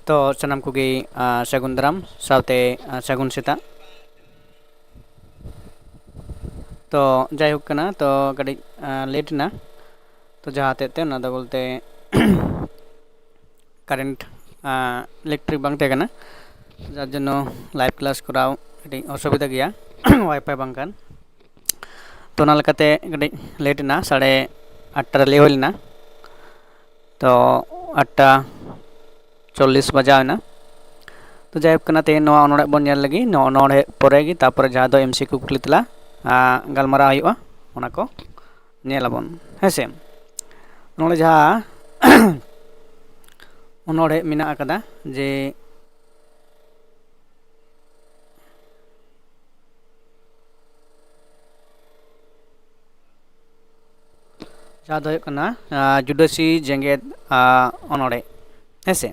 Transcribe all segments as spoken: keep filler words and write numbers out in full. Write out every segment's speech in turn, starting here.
ᱛᱚ ᱥᱟᱱᱟᱢ ᱠᱚᱜᱮ ᱥᱟᱹᱜᱩᱱ ᱫᱟᱨᱟᱢ ᱥᱟᱶᱛᱮ ᱥᱟᱹᱜᱩᱱ ᱥᱮᱛᱟᱜ᱾ ᱛᱚ ᱡᱟᱭᱦᱳᱠ ᱠᱟᱱᱟ, ᱛᱚ ᱠᱟᱹᱴᱤᱡ ᱞᱮᱴ ᱮᱱᱟ᱾ ᱛᱚ ᱡᱟᱦᱟᱸ ᱦᱚᱛᱮᱡ ᱛᱮ ᱚᱱᱟ ᱫᱚ ᱵᱚᱞᱛᱮ ᱠᱟᱨᱮᱱᱴ, ᱤᱞᱮᱠᱴᱨᱤᱠ ᱵᱟᱝ ᱛᱟᱦᱮᱸ ᱠᱟᱱᱟ, ᱡᱟᱨ ᱡᱚᱱᱱᱚ ᱞᱟᱭᱤᱵᱷ ᱠᱞᱟᱥ ᱠᱚᱨᱟᱣ ᱠᱟᱹᱴᱤᱡ ᱚᱥᱩᱵᱤᱫᱷᱟ ᱜᱮᱭᱟ ᱳᱣᱟᱭᱯᱷᱟᱭ ᱵᱟᱝᱠᱷᱟᱱ᱾ ᱛᱚ ᱚᱱᱟ ᱞᱮᱠᱟᱛᱮ ᱠᱟᱹᱴᱤᱡ ᱞᱮᱴ ᱮᱱᱟ, ᱥᱟᱲᱮ ᱟᱴᱴᱟ ᱨᱮ ᱞᱟᱹᱭ ᱦᱩᱭ ᱞᱮᱱᱟ᱾ ᱛᱚ ᱟᱴᱴᱟ ᱪᱚᱞᱞᱤᱥ ᱵᱟᱡᱟᱣ ᱮᱱᱟ᱾ ᱛᱚ ᱡᱟᱭᱦᱳᱠ ᱠᱟᱱᱟ, ᱛᱮᱦᱮᱧ ᱱᱚᱣᱟ ᱚᱱᱚᱲᱦᱮ ᱵᱚᱱ ᱧᱮᱞ ᱞᱮᱜᱮ᱾ ᱱᱚᱣᱟ ᱚᱱᱚᱲᱦᱮ ᱯᱚᱨᱮ ᱜᱮ ᱛᱟᱨᱯᱚᱨᱮ ᱡᱟᱦᱟᱸ ᱫᱚ ᱮᱢᱥᱤᱠᱤᱭᱩ ᱠᱩᱠᱞᱤ ᱛᱮᱞᱟ ᱜᱟᱞᱢᱟᱨᱟᱣ ᱦᱩᱭᱩᱜᱼᱟ, ᱚᱱᱟ ᱠᱚ ᱧᱮᱞ ᱟᱵᱚᱱ, ᱦᱮᱸ ᱥᱮ᱾ ᱱᱚᱰᱮ ᱡᱟᱦᱟᱸ ᱚᱱᱚᱲᱦᱮ ᱢᱮᱱᱟᱜ ᱟᱠᱟᱫᱟ ᱡᱮ ᱡᱟᱦᱟᱸ ᱫᱚ ᱦᱩᱭᱩᱜ ᱠᱟᱱᱟ ᱡᱩᱰᱟᱹᱥᱤ ᱡᱮᱜᱮᱛ ᱚᱱᱚᱲᱦᱮ, ᱦᱮᱸ ᱥᱮ᱾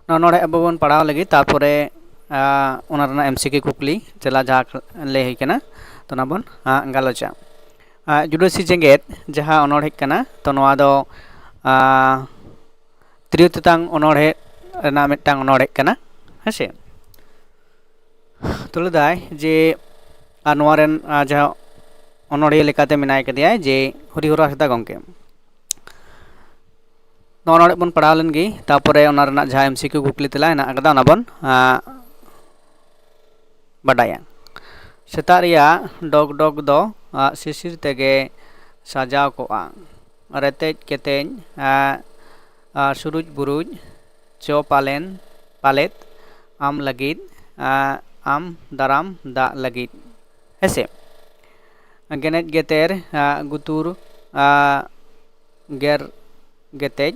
ᱱᱚᱣᱟ ᱚᱱᱚᱲᱦᱮ ᱟᱵᱚ ᱵᱚᱱ ᱯᱟᱲᱦᱟᱣ ᱞᱟᱹᱜᱤᱫ, ᱛᱟᱨᱯᱚᱨᱮ ᱚᱱᱟ ᱨᱮᱱᱟᱜ ᱮᱢᱥᱤᱠᱤᱭᱩ ᱠᱩᱠᱞᱤ ᱛᱮᱞᱟ ᱡᱟᱦᱟᱸ ᱞᱟᱹᱭ ᱦᱩᱭ ᱠᱟᱱᱟ, ᱛᱚ ᱚᱱᱟ ᱵᱚᱱ ᱜᱟᱞᱚᱪᱟ᱾ ᱡᱩᱰᱟᱹᱥᱤ ᱡᱮᱜᱮᱛ ᱡᱟᱦᱟᱸ ᱚᱱᱚᱲᱦᱮ ᱠᱟᱱᱟ, ᱛᱚ ᱱᱚᱣᱟ ᱫᱚ ᱛᱤᱨᱭᱳ ᱛᱮᱛᱟᱝ ᱚᱱᱚᱲᱦᱮ ᱨᱮᱱᱟᱜ ᱢᱤᱫᱴᱟᱝ ᱚᱱᱚᱲᱦᱮ ᱠᱟᱱᱟ, ᱦᱮᱸ ᱥᱮ᱾ ᱛᱚ ᱞᱟᱹᱭᱫᱟᱭ ᱡᱮ ᱟᱨ ᱱᱚᱣᱟ ᱨᱮᱱ ᱡᱟᱦᱟᱸ ᱚᱱᱚᱲᱦᱤᱭᱟᱹ ᱞᱮᱠᱟᱛᱮ ᱢᱮᱱᱟᱭ ᱠᱟᱫᱮᱭᱟ ᱡᱮ ᱦᱚᱨᱤᱦᱚᱨ ᱦᱟᱸᱥᱫᱟ ᱜᱚᱢᱠᱮ᱾ ᱱᱚᱣᱟ ᱚᱱᱚᱲᱦᱮ ᱵᱚᱱ ᱯᱟᱲᱦᱟᱣ ᱞᱮᱱ ᱜᱮ, ᱛᱟᱨᱯᱚᱨᱮ ᱚᱱᱟ ᱨᱮᱱᱟᱜ ᱡᱟᱦᱟᱸ ᱮᱢᱥᱤᱠᱤᱭᱩ ᱠᱩᱠᱞᱤ ᱛᱮᱞᱟ ᱦᱮᱱᱟᱜ ᱟᱠᱟᱫᱟ, ᱚᱱᱟ ᱵᱚᱱ ᱵᱟᱰᱟᱭᱟ᱾ ᱥᱮᱛᱟᱜ ᱨᱮᱭᱟᱜ ᱰᱚᱜᱽ ᱰᱚᱜᱽ ᱫᱚ ᱥᱤᱥᱤᱨ ᱛᱮᱜᱮ ᱥᱟᱡᱟᱣ ᱠᱚᱜᱼᱟ᱾ ᱨᱮᱛᱮᱡ ᱠᱮᱛᱮᱡ ᱥᱩᱨᱩᱡ ᱵᱩᱨᱩᱡ ᱪᱚ ᱯᱟᱞᱮᱱ ᱯᱟᱞᱮᱫ ᱟᱢ ᱞᱟᱹᱜᱤᱫ, ᱟᱢ ᱫᱟᱨᱟᱢ ᱫᱟᱜ ᱞᱟᱹᱜᱤᱫ, ᱦᱮᱸᱥᱮ᱾ ᱜᱮᱱᱮᱡ ᱜᱮᱛᱮᱨ ᱜᱩᱛᱩᱨ ᱜᱮᱨ ᱜᱮᱛᱮᱡ᱾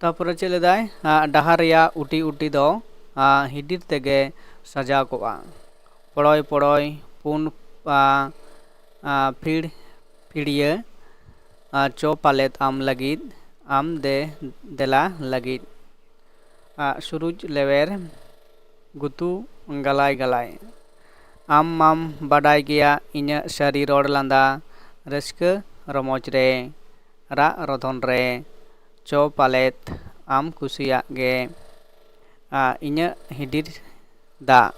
ᱛᱟᱨᱯᱚᱨᱮ ᱪᱮᱫ ᱞᱮᱫᱟᱭ? ᱰᱟᱦᱟᱨ ᱨᱮᱭᱟᱜ ᱩᱴᱤ ᱩᱴᱤ ᱫᱚ ᱦᱤᱰᱤᱨ ᱛᱮᱜᱮ ᱥᱟᱡᱟᱣ ᱠᱚᱜᱼᱟ᱾ ᱯᱚᱲᱚᱭ ᱯᱚᱲᱚᱭ ᱯᱩᱱ ᱯᱷᱤᱲ ᱯᱷᱤᱲᱤᱭᱟᱹ ᱪᱚ ᱯᱟᱞᱮᱫ ᱟᱢ ᱞᱟᱹᱜᱤᱫ, ᱟᱢ ᱫᱮ ᱫᱮᱞᱟ ᱞᱟᱹᱜᱤᱫ᱾ ᱥᱩᱨᱩᱡ ᱞᱮᱣᱮᱨ ᱜᱩᱛᱩ ᱜᱟᱞᱟᱭ ᱜᱟᱞᱟᱭ᱾ ᱟᱢ ᱢᱟᱢ ᱵᱟᱰᱟᱭ ᱜᱮᱭᱟ ᱤᱧᱟᱹᱜ ᱥᱟᱹᱨᱤ ᱨᱚᱲ ᱞᱟᱸᱫᱟ, ᱨᱟᱹᱥᱠᱟᱹ ᱨᱚᱢᱚᱡᱽ ᱨᱮ, ᱨᱟᱜ ᱨᱚᱫᱷᱚᱱ ᱨᱮ, ᱪᱚ ᱯᱟᱞᱮᱫ ᱟᱢ ᱠᱩᱥᱤᱭᱟᱜ ᱜᱮ, ᱟ, ᱤᱧᱟᱹᱜ ᱦᱤᱰᱤᱨ ᱫᱟᱜ,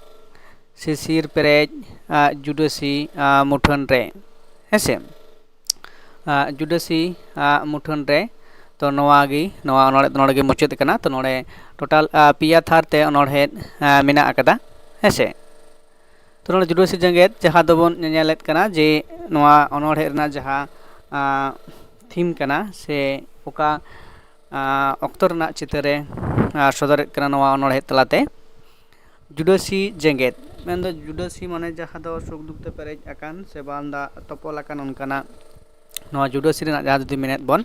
ᱥᱤᱥᱤᱨ ᱯᱮᱨᱮᱡ, ᱟ, ᱡᱩᱰᱟᱹᱥᱤ, ᱟ, ᱢᱩᱴᱷᱟᱹᱱ ᱨᱮ, ᱦᱮᱸ ᱥᱮ? ᱟ, ᱡᱩᱰᱟᱹᱥᱤ, ᱟ, ᱢᱩᱴᱷᱟᱹᱱ ᱨᱮ᱾ ᱛᱚ ᱱᱚᱣᱟ ᱜᱮ, ᱱᱚᱣᱟ ᱚᱱᱚᱬᱦᱮ ᱫᱚ ᱱᱚᱰᱮ ᱜᱮ ᱢᱩᱪᱟᱹᱫ ᱟᱠᱟᱱᱟ᱾ ᱛᱚ ᱱᱚᱰᱮ total, ᱟ, ᱯᱮᱭᱟ ᱛᱷᱟᱨ ᱛᱮ ᱚᱱᱚᱬᱦᱮ, ᱟ, ᱢᱮᱱᱟᱜ ᱟᱠᱟᱫᱟ, ᱦᱮᱸ ᱥᱮ? ᱛᱚ ᱱᱚᱰᱮ ᱡᱩᱰᱟᱹᱥᱤ ᱡᱮᱜᱮᱛ ᱡᱟᱦᱟᱸ ᱫᱚᱵᱚᱱ ᱧᱮᱧᱮᱞᱮᱫ ᱠᱟᱱᱟ ᱡᱮ ᱱᱚᱣᱟ ᱚᱱᱚᱬᱦᱮ ᱨᱮᱱᱟᱜ ᱡᱟᱦᱟᱸ, ᱟ, ᱛᱷᱤᱢ ᱠᱟᱱᱟ ᱥᱮ ᱚᱠᱟ, ᱟ, ᱚᱠᱛᱚ ᱨᱮᱱᱟᱜ ᱪᱤᱛᱟᱹᱨᱮ, ᱟ, ᱥᱚᱫᱚᱨᱮᱫ ᱠᱟᱱᱟ ᱱᱚᱣᱟ ᱚᱱᱚᱬᱦᱮ ᱛᱟᱞᱟᱛᱮ, ᱡᱩᱰᱟᱹᱥᱤ ᱡᱮᱜᱮᱛ᱾ ᱢᱮᱱᱫᱚ ᱡᱩᱰᱟᱹᱥᱤ ᱢᱟᱱᱮ ᱡᱟᱦᱟᱸ ᱫᱚ ᱥᱩᱠ ᱫᱩᱠ ᱛᱮ ᱯᱮᱨᱮᱡ ᱟᱠᱟᱱ ᱥᱮ ᱵᱟᱝ ᱫᱟᱜ ᱛᱚᱯᱚᱞ ᱟᱠᱟᱱ ᱚᱱᱠᱟᱱᱟᱜ ᱱᱚᱣᱟ ᱡᱩᱰᱟᱹᱥᱤ ᱨᱮᱱᱟᱜ ᱡᱟᱦᱟᱸ ᱡᱩᱫᱤ ᱢᱮᱱᱮᱫ ᱵᱚᱱ,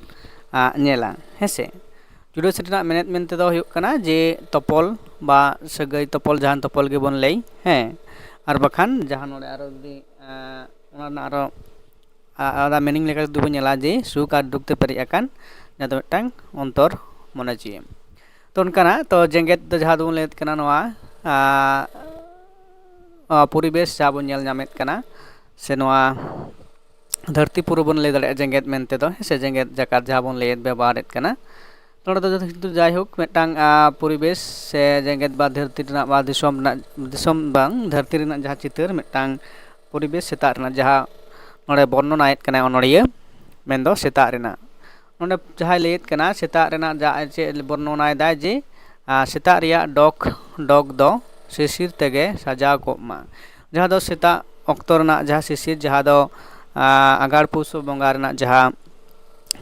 ᱟ, ᱧᱮᱞᱟ, ᱦᱮᱸ ᱥᱮ? ᱡᱩᱰᱟᱹᱥᱤ ᱨᱮᱱᱟᱜ ᱢᱮᱱᱮᱫ ᱢᱮᱱᱛᱮ ᱫᱚ ᱦᱩᱭᱩᱜ ᱠᱟᱱᱟ ᱡᱮ ᱛᱚᱯᱚᱞ ᱵᱟ ᱥᱟᱹᱜᱟᱹᱭ ᱛᱚᱯᱚᱞ, ᱡᱟᱦᱟᱱ ᱛᱚᱯᱚᱞ ᱜᱮᱵᱚᱱ ᱞᱟᱹᱭ, ᱦᱮᱸ, ᱟᱨ ᱵᱟᱠᱷᱟᱱ ᱡᱟᱦᱟᱸ ᱱᱚᱰᱮ ᱟᱨᱚ ᱡᱩᱫᱤ, ᱟ, ᱚᱱᱟ ᱨᱮᱱᱟᱜ ᱟᱨᱚ ᱟ-, ᱟᱞᱟᱫᱟ meaning ᱞᱮᱠᱟ ᱡᱩᱫᱤ ᱵᱚᱱ ᱧᱮᱞᱟ ᱡᱮ ᱥᱩᱠ ᱟᱨ ᱫᱩᱠ ᱛᱮ ᱯᱮᱨᱮᱡ ᱟᱠᱟᱱ ᱡᱟᱦᱟᱸ ᱫᱚ ᱢᱤᱫᱴᱟᱝ ᱚᱱᱛᱚᱨ ᱢᱚᱱᱮ ᱡᱤᱣᱤ᱾ ᱛᱚ ᱚᱱᱠᱟᱱᱟᱜ, ᱛᱚ ᱡᱮᱜᱮᱛ ᱫᱚ ᱡᱟᱦᱟᱸ ᱫᱚᱵᱚᱱ ᱞᱟᱹᱭᱮᱫ ᱠᱟᱱᱟ ᱱᱚᱣᱟ, ᱟ, ᱟ, ᱯᱚᱨᱤᱵᱮᱥ ᱡᱟᱦᱟᱸ ᱵᱚᱱ ᱧᱮᱞ ᱧᱟᱢᱮᱫ ᱠᱟᱱᱟ ᱥᱮ ᱱᱚᱣᱟ ᱫᱷᱟᱹᱨᱛᱤ ᱯᱩᱨᱤ ᱵᱚᱱ ᱞᱟᱹᱭ ᱫᱟᱲᱮᱭᱟᱜᱼᱟ ᱡᱮᱜᱮᱛ ᱢᱮᱱᱛᱮ ᱫᱚ, ᱦᱮᱸ ᱥᱮ, ᱡᱮᱜᱮᱛ ᱡᱟᱠᱟᱛ ᱡᱟᱦᱟᱸ ᱵᱚᱱ ᱞᱟᱹᱭᱮᱫ ᱵᱮᱵᱚᱦᱟᱨᱮᱫ ᱠᱟᱱᱟ᱾ ᱱᱚᱰᱮ ᱫᱚ ᱠᱤᱱᱛᱩ ᱡᱟᱭᱦᱳᱠ ᱢᱤᱫᱴᱟᱝ, ᱟ, ᱯᱚᱨᱤᱵᱮᱥ ᱥᱮ ᱡᱮᱜᱮᱛ ᱵᱟ ᱫᱷᱟᱹᱨᱛᱤ ᱨᱮᱱᱟᱜ ᱵᱟ ᱫᱤᱥᱚᱢ ᱨᱮᱱᱟᱜ, ᱫᱤᱥᱚᱢ ᱵᱟᱝ, ᱫᱷᱟᱹᱨᱛᱤ ᱨᱮᱱᱟᱜ ᱡᱟᱦᱟᱸ ᱪᱤᱛᱟᱹᱨ, ᱢᱤᱫᱴᱟᱝ ᱯᱚᱨᱤᱵᱮᱥ ᱥᱮᱛᱟᱜ ᱨᱮᱱᱟᱜ ᱡᱟᱦᱟᱸ ᱱᱚᱰᱮ ᱵᱚᱨᱱᱚᱱᱟᱭᱮᱫ ᱠᱟᱱᱟᱭ ᱚᱱᱚᱲᱤᱭᱟᱹ, ᱢᱮᱱᱫᱚ ᱥᱮᱛᱟᱜ ᱨᱮᱱᱟᱜ᱾ ᱱᱚᱰᱮ ᱡᱟᱦᱟᱸᱭ ᱞᱟᱹᱭᱮᱫ ᱠᱟᱱᱟ ᱥᱮᱛᱟᱜ ᱨᱮᱱᱟᱜ ᱡᱟ-, ᱪᱮᱫ ᱵᱚᱨᱱᱚᱱᱟᱭᱮᱫᱟᱭ ᱡᱮ, ᱟ, ᱥᱮᱛᱟᱜ ᱨᱮᱭᱟᱜ ᱰᱚᱜᱽ ᱰᱚᱜᱽ ᱫᱚ ᱥᱤᱥᱤᱨ ᱛᱮᱜᱮ ᱥᱟᱡᱟᱣ ᱠᱚᱜ ᱢᱟ᱾ ᱡᱟᱦᱟᱸ ᱫᱚ ᱥᱮᱛᱟᱜ ᱚᱠᱛᱚ ᱨᱮᱱᱟᱜ ᱡᱟᱦᱟᱸ ᱥᱤᱥᱤᱨ, ᱡᱟᱦᱟᱸ ᱫᱚ, ᱟ, ᱟᱜᱟᱲ ᱯᱩᱥ ᱵᱚᱸᱜᱟ ᱨᱮᱱᱟᱜ ᱡᱟᱦᱟᱸ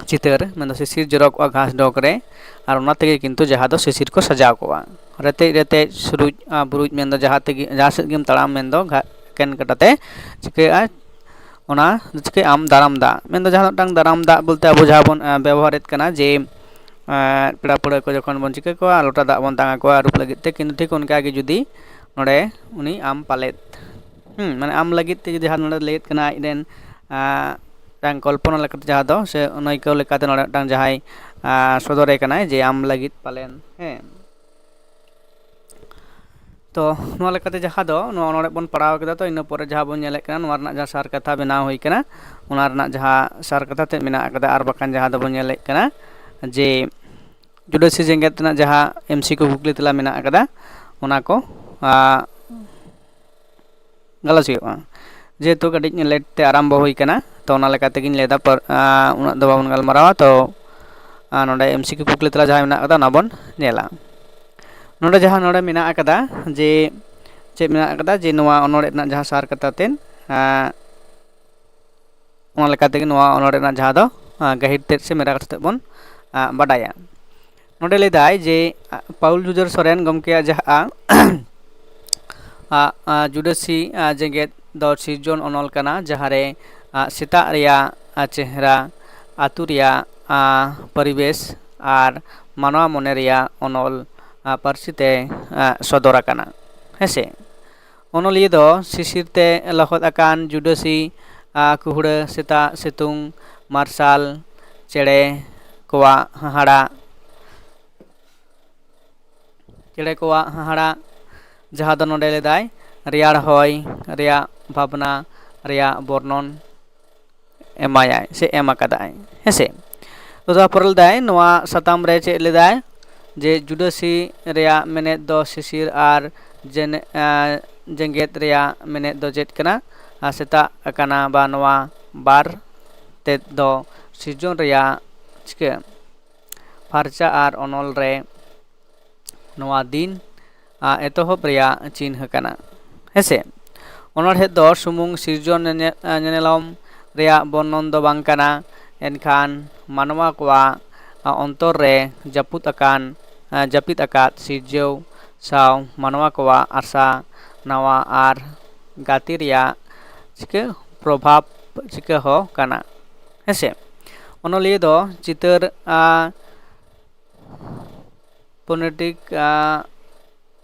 ᱪᱤᱛᱟᱹᱨ, ᱢᱮᱱᱫᱚ ᱥᱤᱥᱤᱨ ᱡᱚᱨᱚᱜᱚᱜᱼᱟ ᱜᱷᱟᱥ ᱰᱚᱜᱽ ᱨᱮ, ᱟᱨ ᱚᱱᱟ ᱛᱮᱜᱮ ᱠᱤᱱᱛᱩ ᱡᱟᱦᱟᱸ ᱫᱚ ᱥᱤᱥᱤᱨ ᱠᱚ ᱥᱟᱡᱟᱣ ᱠᱚᱜᱼᱟ᱾ ᱨᱮᱛᱮᱡ ᱨᱮᱛᱮᱡ ᱥᱩᱨᱩᱡ, ᱟ, ᱵᱩᱨᱩᱡ, ᱢᱮᱱᱫᱚ ᱡᱟᱦᱟᱸ ᱛᱮᱜᱮ, ᱡᱟᱦᱟᱸ ᱥᱮᱫ ᱜᱮᱢ ᱛᱟᱲᱟᱢ, ᱢᱮᱱᱫᱚ ᱜᱷᱟ-, ᱮᱠᱮᱱ ᱠᱟᱴᱟ ᱛᱮ ᱪᱤᱠᱟᱹᱜᱼᱟ? ᱚᱱᱟ ᱫᱚ ᱪᱤᱠᱟᱹᱜ ᱟᱢ ᱫᱟᱨᱟᱢ ᱫᱟᱜ, ᱢᱮᱱᱫᱚ ᱡᱟᱦᱟᱸ ᱢᱤᱫᱴᱟᱝ ᱫᱟᱨᱟᱢ ᱫᱟᱜ ᱵᱚᱞᱛᱮ ᱟᱵᱚ ᱡᱟᱦᱟᱸ ᱵᱚᱱ, ᱟ, ᱵᱮᱵᱚᱦᱟᱨᱮᱫ ᱠᱟᱱᱟ ᱡᱮ, ᱟ, ᱯᱮᱲᱟ ᱯᱟᱹᱲᱦᱟᱹ ᱠᱚ ᱡᱚᱠᱷᱚᱱ ᱵᱚᱱ ᱪᱤᱠᱟᱹ ᱠᱚᱣᱟ, ᱞᱚᱴᱟ ᱫᱟᱜ ᱵᱚᱱ ᱛᱟᱝ ᱟᱠᱚᱣᱟ ᱟᱹᱨᱩᱵ ᱞᱟᱹᱜᱤᱫ ᱛᱮ, ᱠᱤᱱᱛᱩ ᱴᱷᱤᱠ ᱚᱱᱠᱟ ᱜᱮ ᱡᱩᱫᱤ ᱱᱚᱰᱮ ᱩᱱᱤ ᱟᱢ ᱯᱟᱞᱮᱫ, ᱦᱩᱸ, ᱢᱟᱱᱮ ᱟᱢ ᱞᱟᱹᱜᱤᱫ ᱛᱮ ᱡᱩᱫᱤ ᱡᱟᱦᱟᱸ ᱱᱚᱰᱮ ᱞᱟᱹᱭᱮᱫ ᱠᱟᱱᱟ ᱟᱡᱨᱮᱱ, ᱟ, ᱢᱤᱫᱴᱟᱝ ᱠᱚᱞᱯᱚᱱᱟ ᱞᱮᱠᱟᱛᱮ ᱡᱟᱦᱟᱸ ᱫᱚ, ᱥᱮ ᱟᱹᱱᱟᱹᱭᱠᱟᱹᱣ ᱞᱮᱠᱟᱛᱮ ᱱᱚᱰᱮ ᱢᱤᱫᱴᱟᱝ ᱡᱟᱦᱟᱸᱭ, ᱟ, ᱥᱚᱫᱚᱨᱮ ᱠᱟᱱᱟᱭ ᱡᱮ ᱟᱢ ᱞᱟᱹᱜᱤᱫ ᱯᱟᱞᱮᱱ, ᱦᱮᱸ᱾ ᱛᱚ ᱱᱚᱣᱟ ᱞᱮᱠᱟᱛᱮ ᱡᱟᱦᱟᱸ ᱫᱚ ᱱᱚᱣᱟ ᱚᱱᱚᱲᱦᱮ ᱵᱚᱱ ᱯᱟᱲᱦᱟᱣ ᱠᱮᱫᱟ, ᱛᱚ ᱤᱱᱟᱹ ᱯᱚᱨᱮ ᱡᱟᱦᱟᱸ ᱵᱚᱱ ᱧᱮᱞᱮᱫ ᱠᱟᱱᱟ, ᱱᱚᱣᱟ ᱨᱮᱱᱟᱜ ᱡᱟᱦᱟᱸ ᱥᱟᱨ ᱠᱟᱛᱷᱟ ᱵᱮᱱᱟᱣ ᱦᱩᱭ ᱠᱟᱱᱟ, ᱚᱱᱟ ᱨᱮᱱᱟᱜ ᱡᱟᱦᱟᱸ ᱥᱟᱨ ᱠᱟᱛᱷᱟ ᱛᱮᱫ ᱢᱮᱱᱟᱜ ᱟᱠᱟᱫᱟ, ᱟᱨ ᱵᱟᱠᱷᱟᱱ ᱡᱟᱦᱟᱸ ᱫᱚᱵᱚᱱ ᱧᱮᱞᱮᱫ ᱠᱟᱱᱟ ᱡᱮ ᱡᱩᱰᱟᱹᱥᱤ ᱡᱮᱜᱮᱛ ᱨᱮᱱᱟᱜ ᱡᱟᱦᱟᱸ ᱮᱢᱥᱤᱠᱤᱭᱩ ᱠᱩᱠᱞᱤ ᱛᱮᱞᱟ ᱢᱮᱱᱟᱜ ᱟᱠᱟᱫᱟ, ᱚᱱᱟ ᱠᱚ ᱟᱸ, ᱜᱟᱞᱚᱪ ᱦᱩᱭᱩᱜᱼᱟ᱾ ᱡᱮᱦᱮᱛᱩ ᱠᱟᱹᱴᱤᱡ ᱞᱮᱴ ᱛᱮ ᱟᱨᱟᱢᱵᱚ ᱦᱩᱭ ᱠᱟᱱᱟ, ᱛᱚ ᱚᱱᱟ ᱞᱮᱠᱟ ᱛᱮᱜᱤᱧ ᱞᱟᱹᱭᱫᱟ, ᱯᱟᱨ- ᱟᱸ, ᱩᱱᱟᱹᱜ ᱫᱚ ᱵᱟᱵᱚᱱ ᱜᱟᱞᱢᱟᱨᱟᱣᱟ᱾ ᱛᱚ ᱟᱸ, ᱱᱚᱰᱮ ᱮᱢᱥᱤᱠᱤᱭᱩ ᱠᱩᱠᱞᱤ ᱛᱮᱞᱟ ᱡᱟᱦᱟᱸ ᱢᱮᱱᱟᱜ ᱟᱠᱟᱫᱟ, ᱚᱱᱟ ᱵᱚᱱ ᱧᱮᱞᱟ᱾ ᱱᱚᱰᱮ ᱡᱟᱦᱟᱸ ᱱᱚᱰᱮ ᱢᱮᱱᱟᱜ ᱟᱠᱟᱫᱟ ᱡᱮ ᱪᱮᱫ ᱢᱮᱱᱟᱜ ᱟᱠᱟᱫᱟ, ᱡᱮ ᱱᱚᱣᱟ ᱚᱱᱚᱲᱦᱮ ᱨᱮᱱᱟᱜ ᱡᱟᱦᱟᱸ ᱥᱟᱨ ᱠᱟᱛᱷᱟ ᱛᱮᱫ, ᱟᱸ, ᱚᱱᱟ ᱞᱮᱠᱟ ᱛᱮᱜᱮ ᱱᱚᱣᱟ ᱚᱱᱚᱲᱦᱮ ᱨᱮᱱᱟᱜ ᱡᱟᱦᱟᱸ ᱫᱚ ᱟᱸ, ᱜᱟᱹᱦᱤᱨ ᱛᱮᱫ ᱥᱮ ᱢᱮᱨᱟ ᱠᱟᱛᱷᱟ ᱛᱮᱫ ᱵᱚᱱ ᱟᱸ, ᱵᱟᱰᱟᱭᱟ᱾ ᱱᱚᱰᱮ ᱞᱟᱹᱭᱫᱟᱭ ᱡᱮ ᱟᱸ, ᱯᱟᱹᱣᱩᱞ ᱡᱩᱡᱷᱟᱹᱨ ᱥᱚᱨᱮᱱ ᱜᱚᱢᱠᱮᱭᱟᱜ ᱡᱟᱦᱟᱸ ᱟᱸ, ᱟᱸ, ᱡᱩᱰᱟᱹᱥᱤ ᱟᱸ, ᱡᱮᱜᱮᱛ ᱫᱚ ᱥᱤᱨᱡᱚᱱ ᱚᱱᱚᱞ ᱠᱟᱱᱟ, ᱡᱟᱦᱟᱸᱨᱮ ᱟᱸ, ᱥᱮᱛᱟᱜ ᱨᱮᱭᱟᱜ ᱟᱸ, ᱪᱮᱦᱨᱟ, ᱟᱹᱛᱩ ᱨᱮᱭᱟᱜ ᱟᱸ, ᱯᱚᱨᱤᱵᱮᱥ ᱟᱨ ᱢᱟᱱᱣᱟ ᱢᱚᱱᱮ ᱨᱮᱭᱟᱜ ᱚᱱᱚᱞ ᱟᱸ, ᱯᱟᱹᱨᱥᱤ ᱛᱮ ᱟᱸ, ᱥᱚᱫᱚᱨ ᱟᱠᱟᱱᱟ᱾ ᱦᱮᱸᱥᱮ, ᱚᱱᱚᱞᱤᱭᱟᱹ ᱫᱚ ᱥᱤᱥᱤᱨ ᱛᱮ ᱞᱚᱦᱚᱫ ᱟᱠᱟᱱ ᱡᱩᱰᱟᱹᱥᱤ ᱟᱸ, ᱠᱩᱦᱲᱟᱹ, ᱥᱮᱛᱟᱜ ᱥᱤᱛᱩᱝ, ᱢᱟᱨᱥᱟᱞ, ᱪᱮᱬᱮ ᱠᱚᱣᱟᱜ ᱦᱟᱦᱟᱲᱟᱜ, ᱪᱮᱬᱮ ᱠᱚᱣᱟᱜ ᱦᱟᱦᱟᱲᱟᱜ, ᱡᱟᱦᱟᱸ ᱫᱚ ᱱᱚᱰᱮ ᱞᱮᱫᱟᱭ ᱨᱮᱭᱟᱲ ᱦᱚᱭ ᱨᱮᱭᱟᱜ ᱵᱷᱟᱵᱽᱱᱟ ᱨᱮᱭᱟᱜ ᱵᱚᱨᱱᱚᱱ ᱮᱢᱟᱭᱟᱭ ᱥᱮ ᱮᱢ ᱟᱠᱟᱫᱟᱭ, ᱦᱮᱸᱥᱮ᱾ ᱛᱚ ᱛᱟᱨᱯᱚᱨᱮ ᱞᱮᱫᱟᱭ ᱱᱚᱣᱟ ᱥᱟᱛᱟᱢ ᱨᱮ ᱪᱮᱫ ᱞᱮᱫᱟᱭ, ᱡᱮ ᱡᱩᱰᱟᱹᱥᱤ ᱨᱮᱭᱟᱜ ᱢᱮᱱᱮᱫ ᱫᱚ ᱥᱤᱥᱤᱨ ᱟᱨ ᱡᱮᱱ-, ᱟᱸ, ᱡᱮᱜᱮᱛ ᱨᱮᱭᱟᱜ ᱢᱮᱱᱮᱫ ᱫᱚ ᱪᱮᱫ ᱠᱟᱱᱟ? ᱟᱨ ᱥᱮᱛᱟᱜ ᱟᱠᱟᱱᱟ ᱵᱟ ᱱᱚᱣᱟ ᱵᱟᱨ ᱛᱮᱫ ᱫᱚ ᱥᱤᱨᱡᱚᱱ ᱨᱮᱭᱟᱜ ᱪᱤᱠᱟᱹ ᱯᱷᱟᱨᱪᱟ ᱟᱨ ᱚᱱᱚᱞ ᱨᱮ ᱱᱚᱣᱟ ᱫᱤᱱ ᱟᱸ, ᱮᱛᱚᱦᱚᱵ ᱨᱮᱭᱟᱜ ᱪᱤᱱᱦᱟᱹ ᱠᱟᱱᱟ᱾ ᱦᱮᱸᱥᱮ, ᱚᱱᱚᱬᱦᱮ ᱫᱚ ᱥᱩᱢᱩᱝ ᱥᱤᱨᱡᱚᱱ ᱧᱮ-, ᱧᱮᱱᱮᱞᱚᱢ ᱨᱮᱭᱟᱜ ᱵᱚᱨᱱᱚᱱ ᱫᱚ ᱵᱟᱝ ᱠᱟᱱᱟ, ᱮᱱᱠᱷᱟᱱ ᱢᱟᱱᱣᱟ ᱠᱚᱣᱟᱜ ᱟᱸ, ᱚᱱᱛᱚᱨ ᱨᱮ ᱡᱟᱹᱯᱩᱫ ᱟᱠᱟᱱ, ᱟᱸ, ᱡᱟᱹᱯᱤᱫ ᱟᱠᱟᱫ ᱥᱤᱨᱡᱟᱹᱣ ᱥᱟᱶ ᱢᱟᱱᱣᱟ ᱠᱚᱣᱟᱜ ᱟᱥᱟ, ᱱᱟᱣᱟ ᱟᱨ ᱜᱟᱛᱮ ᱨᱮᱭᱟᱜ ᱪᱤᱠᱟᱹ ᱯᱨᱚᱵᱷᱟᱵᱽ ᱪᱤᱠᱟᱹ ᱦᱚᱸ ᱠᱟᱱᱟ᱾ ᱦᱮᱸᱥᱮ, ᱚᱱᱚᱞᱤᱭᱟᱹ ᱫᱚ ᱪᱤᱛᱟᱹᱨ ᱟᱸ, ᱯᱷᱳᱱᱮᱴᱤᱠ ᱟᱸ,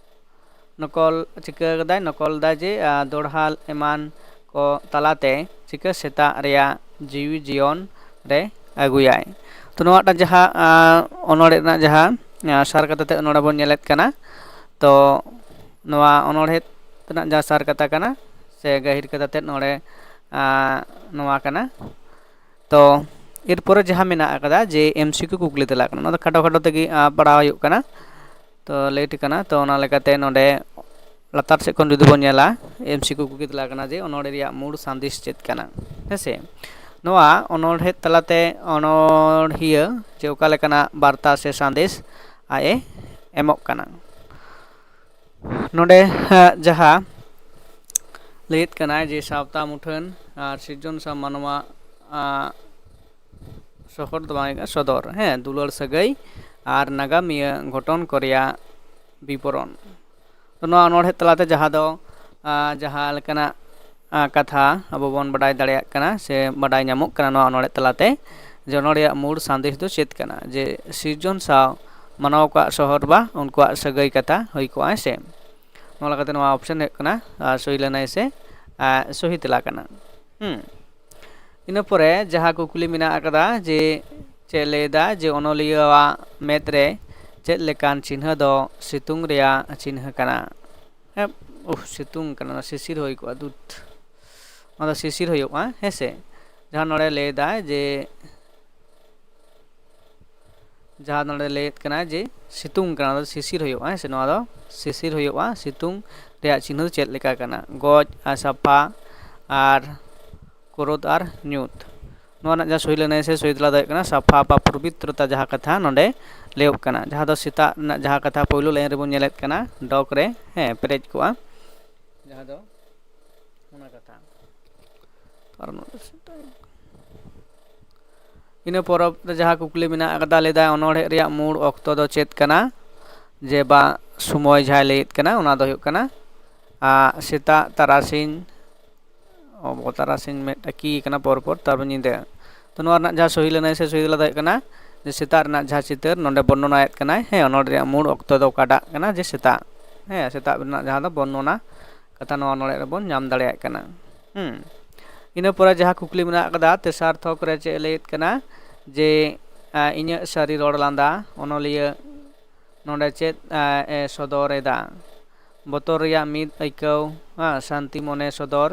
ᱱᱚᱠᱚᱞ ᱪᱤᱠᱟᱹ ᱠᱟᱫᱟᱭ, ᱱᱚᱠᱚᱞ ᱫᱟᱭ ᱡᱮ ᱟᱸ, ᱫᱚᱲᱦᱟ ᱮᱢᱟᱱ ᱠᱚ ᱛᱟᱞᱟᱛᱮ ᱪᱤᱠᱟᱹ ᱥᱮᱛᱟᱜ ᱨᱮᱭᱟᱜ ᱡᱤᱣᱤ ᱡᱤᱭᱚᱱ ᱨᱮ ᱟᱹᱜᱩᱭᱟᱭ᱾ ᱛᱚ ᱱᱚᱣᱟᱴᱟᱜ ᱡᱟᱦᱟᱸ ᱟᱸ, ᱚᱱᱚᱲᱦᱮ ᱨᱮᱱᱟᱜ ᱡᱟᱦᱟᱸ ᱟᱸ, ᱥᱟᱨ ᱠᱟᱛᱷᱟ ᱛᱮ ᱱᱚᱰᱮ ᱵᱚᱱ ᱧᱮᱞᱮᱫ ᱠᱟᱱᱟ, ᱛᱚ ᱱᱚᱣᱟ ᱚᱱᱚᱬᱦᱮ ᱨᱮᱱᱟᱜ ᱡᱟᱦᱟᱸ ᱥᱟᱨ ᱠᱟᱛᱷᱟ ᱠᱟᱱᱟ ᱥᱮ ᱜᱟᱹᱦᱤᱨ ᱠᱟᱛᱷᱟ ᱛᱮᱫ ᱱᱚᱰᱮ ᱟᱸ, ᱱᱚᱣᱟ ᱠᱟᱱᱟ᱾ ᱛᱚ ᱮᱨᱯᱚᱨᱮ ᱡᱟᱦᱟᱸ ᱢᱮᱱᱟᱜ ᱟᱠᱟᱫᱟ ᱡᱮ ᱮᱢᱥᱤᱠᱤᱭᱩ ᱠᱩᱠᱞᱤ ᱛᱮᱞᱟ ᱠᱟᱱᱟ, ᱚᱱᱟ ᱫᱚ ᱠᱷᱟᱴᱚ ᱠᱷᱟᱴᱚ ᱛᱮᱜᱮ ᱟᱸ, ᱯᱟᱲᱦᱟᱣ ᱦᱩᱭᱩᱜ ᱠᱟᱱᱟ᱾ ᱛᱚ ᱞᱮᱴ ᱠᱟᱱᱟ, ᱛᱚ ᱚᱱᱟ ᱞᱮᱠᱟᱛᱮ ᱱᱚᱰᱮ ᱞᱟᱛᱟᱨ ᱥᱮᱫ ᱠᱷᱚᱱ ᱡᱩᱫᱤ ᱵᱚᱱ ᱧᱮᱞᱟ, ᱮᱢᱥᱤᱠᱤᱭᱩ ᱠᱩᱠᱞᱤ ᱛᱮᱞᱟ ᱠᱟᱱᱟ ᱡᱮ ᱚᱱᱚᱬᱦᱮ ᱨᱮᱭᱟᱜ ᱢᱩᱲ ᱥᱟᱸᱫᱮᱥ ᱪᱮᱫ ᱠᱟᱱᱟ? ᱦᱮᱸᱥᱮ, ᱱᱚᱣᱟ ᱚᱱᱚᱬᱦᱮ ᱛᱟᱞᱟᱛᱮ ᱚᱱᱚᱬᱦᱤᱭᱟᱹ ᱡᱮ ᱚᱠᱟ ᱞᱮᱠᱟᱱᱟᱜ ᱵᱟᱨᱛᱟ ᱥᱮ ᱥᱟᱸᱫᱮᱥ ᱟᱡ ᱮ ᱮᱢᱚᱜ ᱠᱟᱱᱟ᱾ ᱱᱚᱰᱮ ᱦᱟᱸᱜ ᱡᱟᱦᱟᱸ ᱞᱟᱹᱭᱮᱫ ᱠᱟᱱᱟᱭ ᱡᱮ ᱥᱟᱶᱛᱟ ᱢᱩᱴᱷᱟᱹᱱ ᱟᱨ ᱥᱤᱨᱡᱚᱱ ᱥᱟᱶ ᱢᱟᱱᱣᱟ ᱟᱸ, ᱥᱚᱦᱚᱨ ᱫᱚ ᱵᱟᱝ ᱦᱩᱭᱩᱜᱼᱟ, ᱥᱚᱫᱚᱨ, ᱦᱮᱸ, ᱫᱩᱞᱟᱹᱲ ᱥᱟᱹᱜᱟᱹᱭ ᱟᱨ ᱱᱟᱜᱟᱢᱤᱭᱟᱹ ᱜᱷᱚᱴᱚᱱ ᱠᱚ ᱨᱮᱭᱟᱜ ᱵᱤᱵᱚᱨᱚᱱ᱾ ᱛᱚ ᱱᱚᱣᱟ ᱚᱱᱚᱬᱦᱮ ᱛᱟᱞᱟᱛᱮ ᱡᱟᱦᱟᱸ ᱫᱚ ᱟᱸ, ᱡᱟᱦᱟᱸ ᱞᱮᱠᱟᱱᱟᱜ ᱟᱸ, ᱠᱟᱛᱷᱟ ᱟᱵᱚ ᱵᱚᱱ ᱵᱟᱰᱟᱭ ᱫᱟᱲᱮᱭᱟᱜ ᱠᱟᱱᱟ ᱥᱮ ᱵᱟᱰᱟᱭ ᱧᱟᱢᱚᱜ ᱠᱟᱱᱟ ᱱᱚᱣᱟ ᱚᱱᱚᱬᱦᱮ ᱛᱟᱞᱟᱛᱮ, ᱡᱮ ᱚᱱᱚᱬᱦᱮ ᱨᱮᱭᱟᱜ ᱢᱩᱲ ᱥᱟᱸᱫᱮᱥ ᱫᱚ ᱪᱮᱫ ᱠᱟᱱᱟ, ᱡᱮ ᱥᱤᱨᱡᱚᱱ ᱥᱟᱶ ᱢᱟᱱᱣᱟ ᱠᱚᱣᱟᱜ ᱥᱚᱦᱚᱨ ᱵᱟ ᱩᱱᱠᱩᱣᱟᱜ ᱥᱟᱹᱜᱟᱹᱭ ᱠᱟᱛᱷᱟ ᱦᱩᱭ ᱠᱚᱜᱼᱟ, ᱦᱮᱸ ᱥᱮ᱾ ᱱᱚᱣᱟ ᱞᱮᱠᱟᱛᱮ ᱱᱚᱣᱟ ᱚᱯᱥᱮᱱ ᱦᱩᱭᱩᱜ ᱠᱟᱱᱟ ᱟᱨ ᱥᱚᱦᱤ ᱞᱟᱹᱱᱟᱹᱭ ᱥᱮ ᱟᱨ ᱥᱚᱦᱤ ᱛᱮᱞᱟ ᱠᱟᱱᱟ᱾ ᱦᱩᱸ᱾ ᱤᱱᱟᱹ ᱯᱚᱨᱮ ᱡᱟᱦᱟᱸ ᱠᱩᱠᱞᱤ ᱢᱮᱱᱟᱜ ᱟᱠᱟᱫᱟ ᱡᱮ ᱪᱮᱫ ᱞᱟᱹᱭ ᱮᱫᱟ ᱡᱮ ᱚᱱᱚᱞᱤᱭᱟᱹᱣᱟᱜ ᱢᱮᱫ ᱨᱮ ᱪᱮᱫ ᱞᱮᱠᱟᱱ ᱪᱤᱱᱦᱟᱹ ᱫᱚ ᱥᱤᱛᱩᱝ ᱨᱮᱭᱟᱜ ᱪᱤᱱᱦᱟᱹ ᱠᱟᱱᱟ? ᱦᱮᱸ, ᱩᱦ, ᱥᱤᱛᱩᱝ ᱠᱟᱱᱟ, ᱚᱱᱟ ᱥᱤᱥᱤᱨ ᱦᱩᱭ ᱠᱚᱜᱼᱟ, ᱫᱩᱛ᱾ ᱚᱱᱟ ᱫᱚ ᱥᱤᱥᱤᱨ ᱦᱩᱭᱩᱜᱼᱟ, ᱦᱮᱸ ᱥᱮ? ᱡᱟᱦᱟᱸ ᱱᱚᱰᱮ ᱞᱟᱹᱭ ᱮᱫᱟᱭ ᱡᱮ ᱡᱟᱦᱟᱸ ᱱᱚᱰᱮ ᱞᱟᱹᱭᱮᱫ ᱠᱟᱱᱟ ᱡᱮ ᱥᱤᱛᱩᱝ ᱠᱟᱱᱟ, ᱚᱱᱟ ᱫᱚ ᱥᱤᱥᱤᱨ ᱦᱩᱭᱩᱜᱼᱟ, ᱦᱮᱸ ᱥᱮ? ᱱᱚᱣᱟ ᱫᱚ ᱥᱤᱥᱤᱨ ᱦᱩᱭᱩᱜᱼᱟ᱾ ᱥᱤᱛᱩᱝ ᱨᱮᱭᱟᱜ ᱪᱤᱱᱦᱟᱹ ᱫᱚ ᱪᱮᱫ ᱞᱮᱠᱟ ᱠᱟᱱᱟ? ᱜᱚᱡ ᱟᱨ ᱥᱟᱯᱷᱟ ᱟᱨ ᱠᱳᱨᱳᱫ ᱟᱨ ᱧᱩᱛ᱾ ᱱᱚᱣᱟ ᱨᱮᱱᱟᱜ ᱡᱟᱦᱟᱸ ᱥᱚᱦᱤ ᱞᱟᱹᱱᱟᱹᱭ ᱥᱮ ᱥᱚᱦᱤ ᱛᱮᱞᱟ ᱫᱚ ᱦᱩᱭᱩᱜ ᱠᱟᱱᱟ ᱥᱟᱯᱷᱟ ᱵᱟ ᱯᱚᱵᱤᱛᱨᱚᱛᱟ, ᱡᱟᱦᱟᱸ ᱠᱟᱛᱷᱟ ᱱᱚᱰᱮ ᱞᱟᱹᱭᱚᱜ ᱠᱟᱱᱟ, ᱡᱟᱦᱟᱸ ᱫᱚ ᱥᱮᱛᱟᱜ ᱨᱮᱱᱟᱜ ᱡᱟᱦᱟᱸ ᱠᱟᱛᱷᱟ ᱯᱳᱭᱞᱳ ᱞᱟᱭᱤᱱ ᱨᱮᱵᱚᱱ ᱧᱮᱞᱮᱫ ᱠᱟᱱᱟ, ᱰᱚᱜᱽ ᱨᱮ, ᱦᱮᱸ, ᱯᱮᱨᱮᱡ ᱠᱚᱜᱼᱟ, ᱡᱟᱦᱟᱸ ᱫᱚ ᱚᱱᱟ ᱠᱟᱛᱷᱟ᱾ ᱟᱨ ᱱᱚᱰᱮ ᱥᱮᱛᱟᱜ᱾ ᱤᱱᱟᱹ ᱯᱚᱨᱚᱵᱽ ᱨᱮ ᱡᱟᱦᱟᱸ ᱠᱩᱠᱞᱤ ᱢᱮᱱᱟᱜ ᱟᱠᱟᱫᱟ, ᱞᱟᱹᱭᱫᱟᱭ ᱚᱱᱚᱬᱦᱮ ᱨᱮᱭᱟᱜ ᱢᱩᱲ ᱚᱠᱛᱚ ᱫᱚ ᱪᱮᱫ ᱠᱟᱱᱟ? ᱡᱮ ᱵᱟ ᱥᱚᱢᱚᱭ ᱡᱟᱦᱟᱸᱭ ᱞᱟᱹᱭᱮᱫ ᱠᱟᱱᱟ, ᱚᱱᱟ ᱫᱚ ᱦᱩᱭᱩᱜ ᱠᱟᱱᱟ ᱟᱨ ᱥᱮᱛᱟᱜ, ᱛᱟᱨᱟᱥᱤᱧ, ᱚ, ᱛᱟᱨᱟᱥᱤᱧ ᱢᱤᱫᱴᱟᱝ ᱠᱤ ᱠᱟᱱᱟ ᱯᱚᱨ ᱯᱚᱨ, ᱛᱟᱨᱯᱚᱨ ᱧᱤᱫᱟᱹ᱾ ᱛᱚ ᱱᱚᱣᱟ ᱨᱮᱱᱟᱜ ᱡᱟᱦᱟᱸ ᱥᱚᱦᱤ ᱞᱟᱹᱱᱟᱹᱭ ᱥᱮ ᱥᱚᱦᱤ ᱛᱮᱞᱟ ᱫᱚ ᱦᱩᱭᱩᱜ ᱠᱟᱱᱟ ᱡᱮ ᱥᱮᱛᱟᱜ ᱨᱮᱱᱟᱜ ᱡᱟᱦᱟᱸ ᱪᱤᱛᱟᱹᱨ ᱱᱚᱰᱮ ᱵᱚᱨᱱᱚᱱᱟᱭᱮᱫ ᱠᱟᱱᱟᱭ, ᱦᱮᱸ, ᱚᱱᱚᱬᱦᱮ ᱨᱮᱭᱟᱜ ᱢᱩᱲ ᱚᱠᱛᱚ ᱫᱚ ᱚᱠᱟᱴᱟᱜ ᱠᱟᱱᱟ, ᱡᱮ ᱥᱮᱛᱟᱜ, ᱦᱮᱸ, ᱥᱮᱛᱟᱜ ᱨᱮᱱᱟᱜ ᱡᱟᱦᱟᱸ ᱫᱚ ᱵᱚᱨᱱᱚᱱᱟ ᱠᱟᱛᱷᱟ ᱱᱚᱣᱟ ᱚᱱᱚᱬᱦᱮ ᱨᱮᱵᱚᱱ ᱧᱟᱢ ᱫᱟᱲᱮᱭᱟᱜ ᱠᱟᱱᱟ᱾ ᱦᱩᱸ᱾ ᱤᱱᱟᱹ ᱯᱚᱨᱮ ᱡᱟᱦᱟᱸ ᱠᱩᱠᱞᱤ ᱢᱮᱱᱟᱜ ᱟᱠᱟᱫᱟ, ᱛᱮᱥᱟᱨ ᱛᱷᱚᱠ ᱨᱮ ᱪᱮᱫ ᱮ ᱞᱟᱹᱭᱮᱫ ᱠᱟᱱᱟ ᱡᱮ, ᱟᱸ, ᱤᱧᱟᱹᱜ ᱥᱟᱹᱨᱤ ᱨᱚᱲ ᱞᱟᱸᱫᱟ ᱚᱱᱚᱞᱤᱭᱟᱹ ᱱᱚᱰᱮ ᱪᱮᱫ, ᱟᱸ, ᱮ ᱥᱚᱫᱚᱨ ᱮᱫᱟ? ᱵᱚᱛᱚᱨ ᱨᱮᱭᱟᱜ ᱢᱤᱫ ᱟᱹᱭᱠᱟᱹᱣ, ᱦᱮᱸ, ᱥᱟᱱᱛᱤ ᱢᱚᱱᱮ ᱥᱚᱫᱚᱨ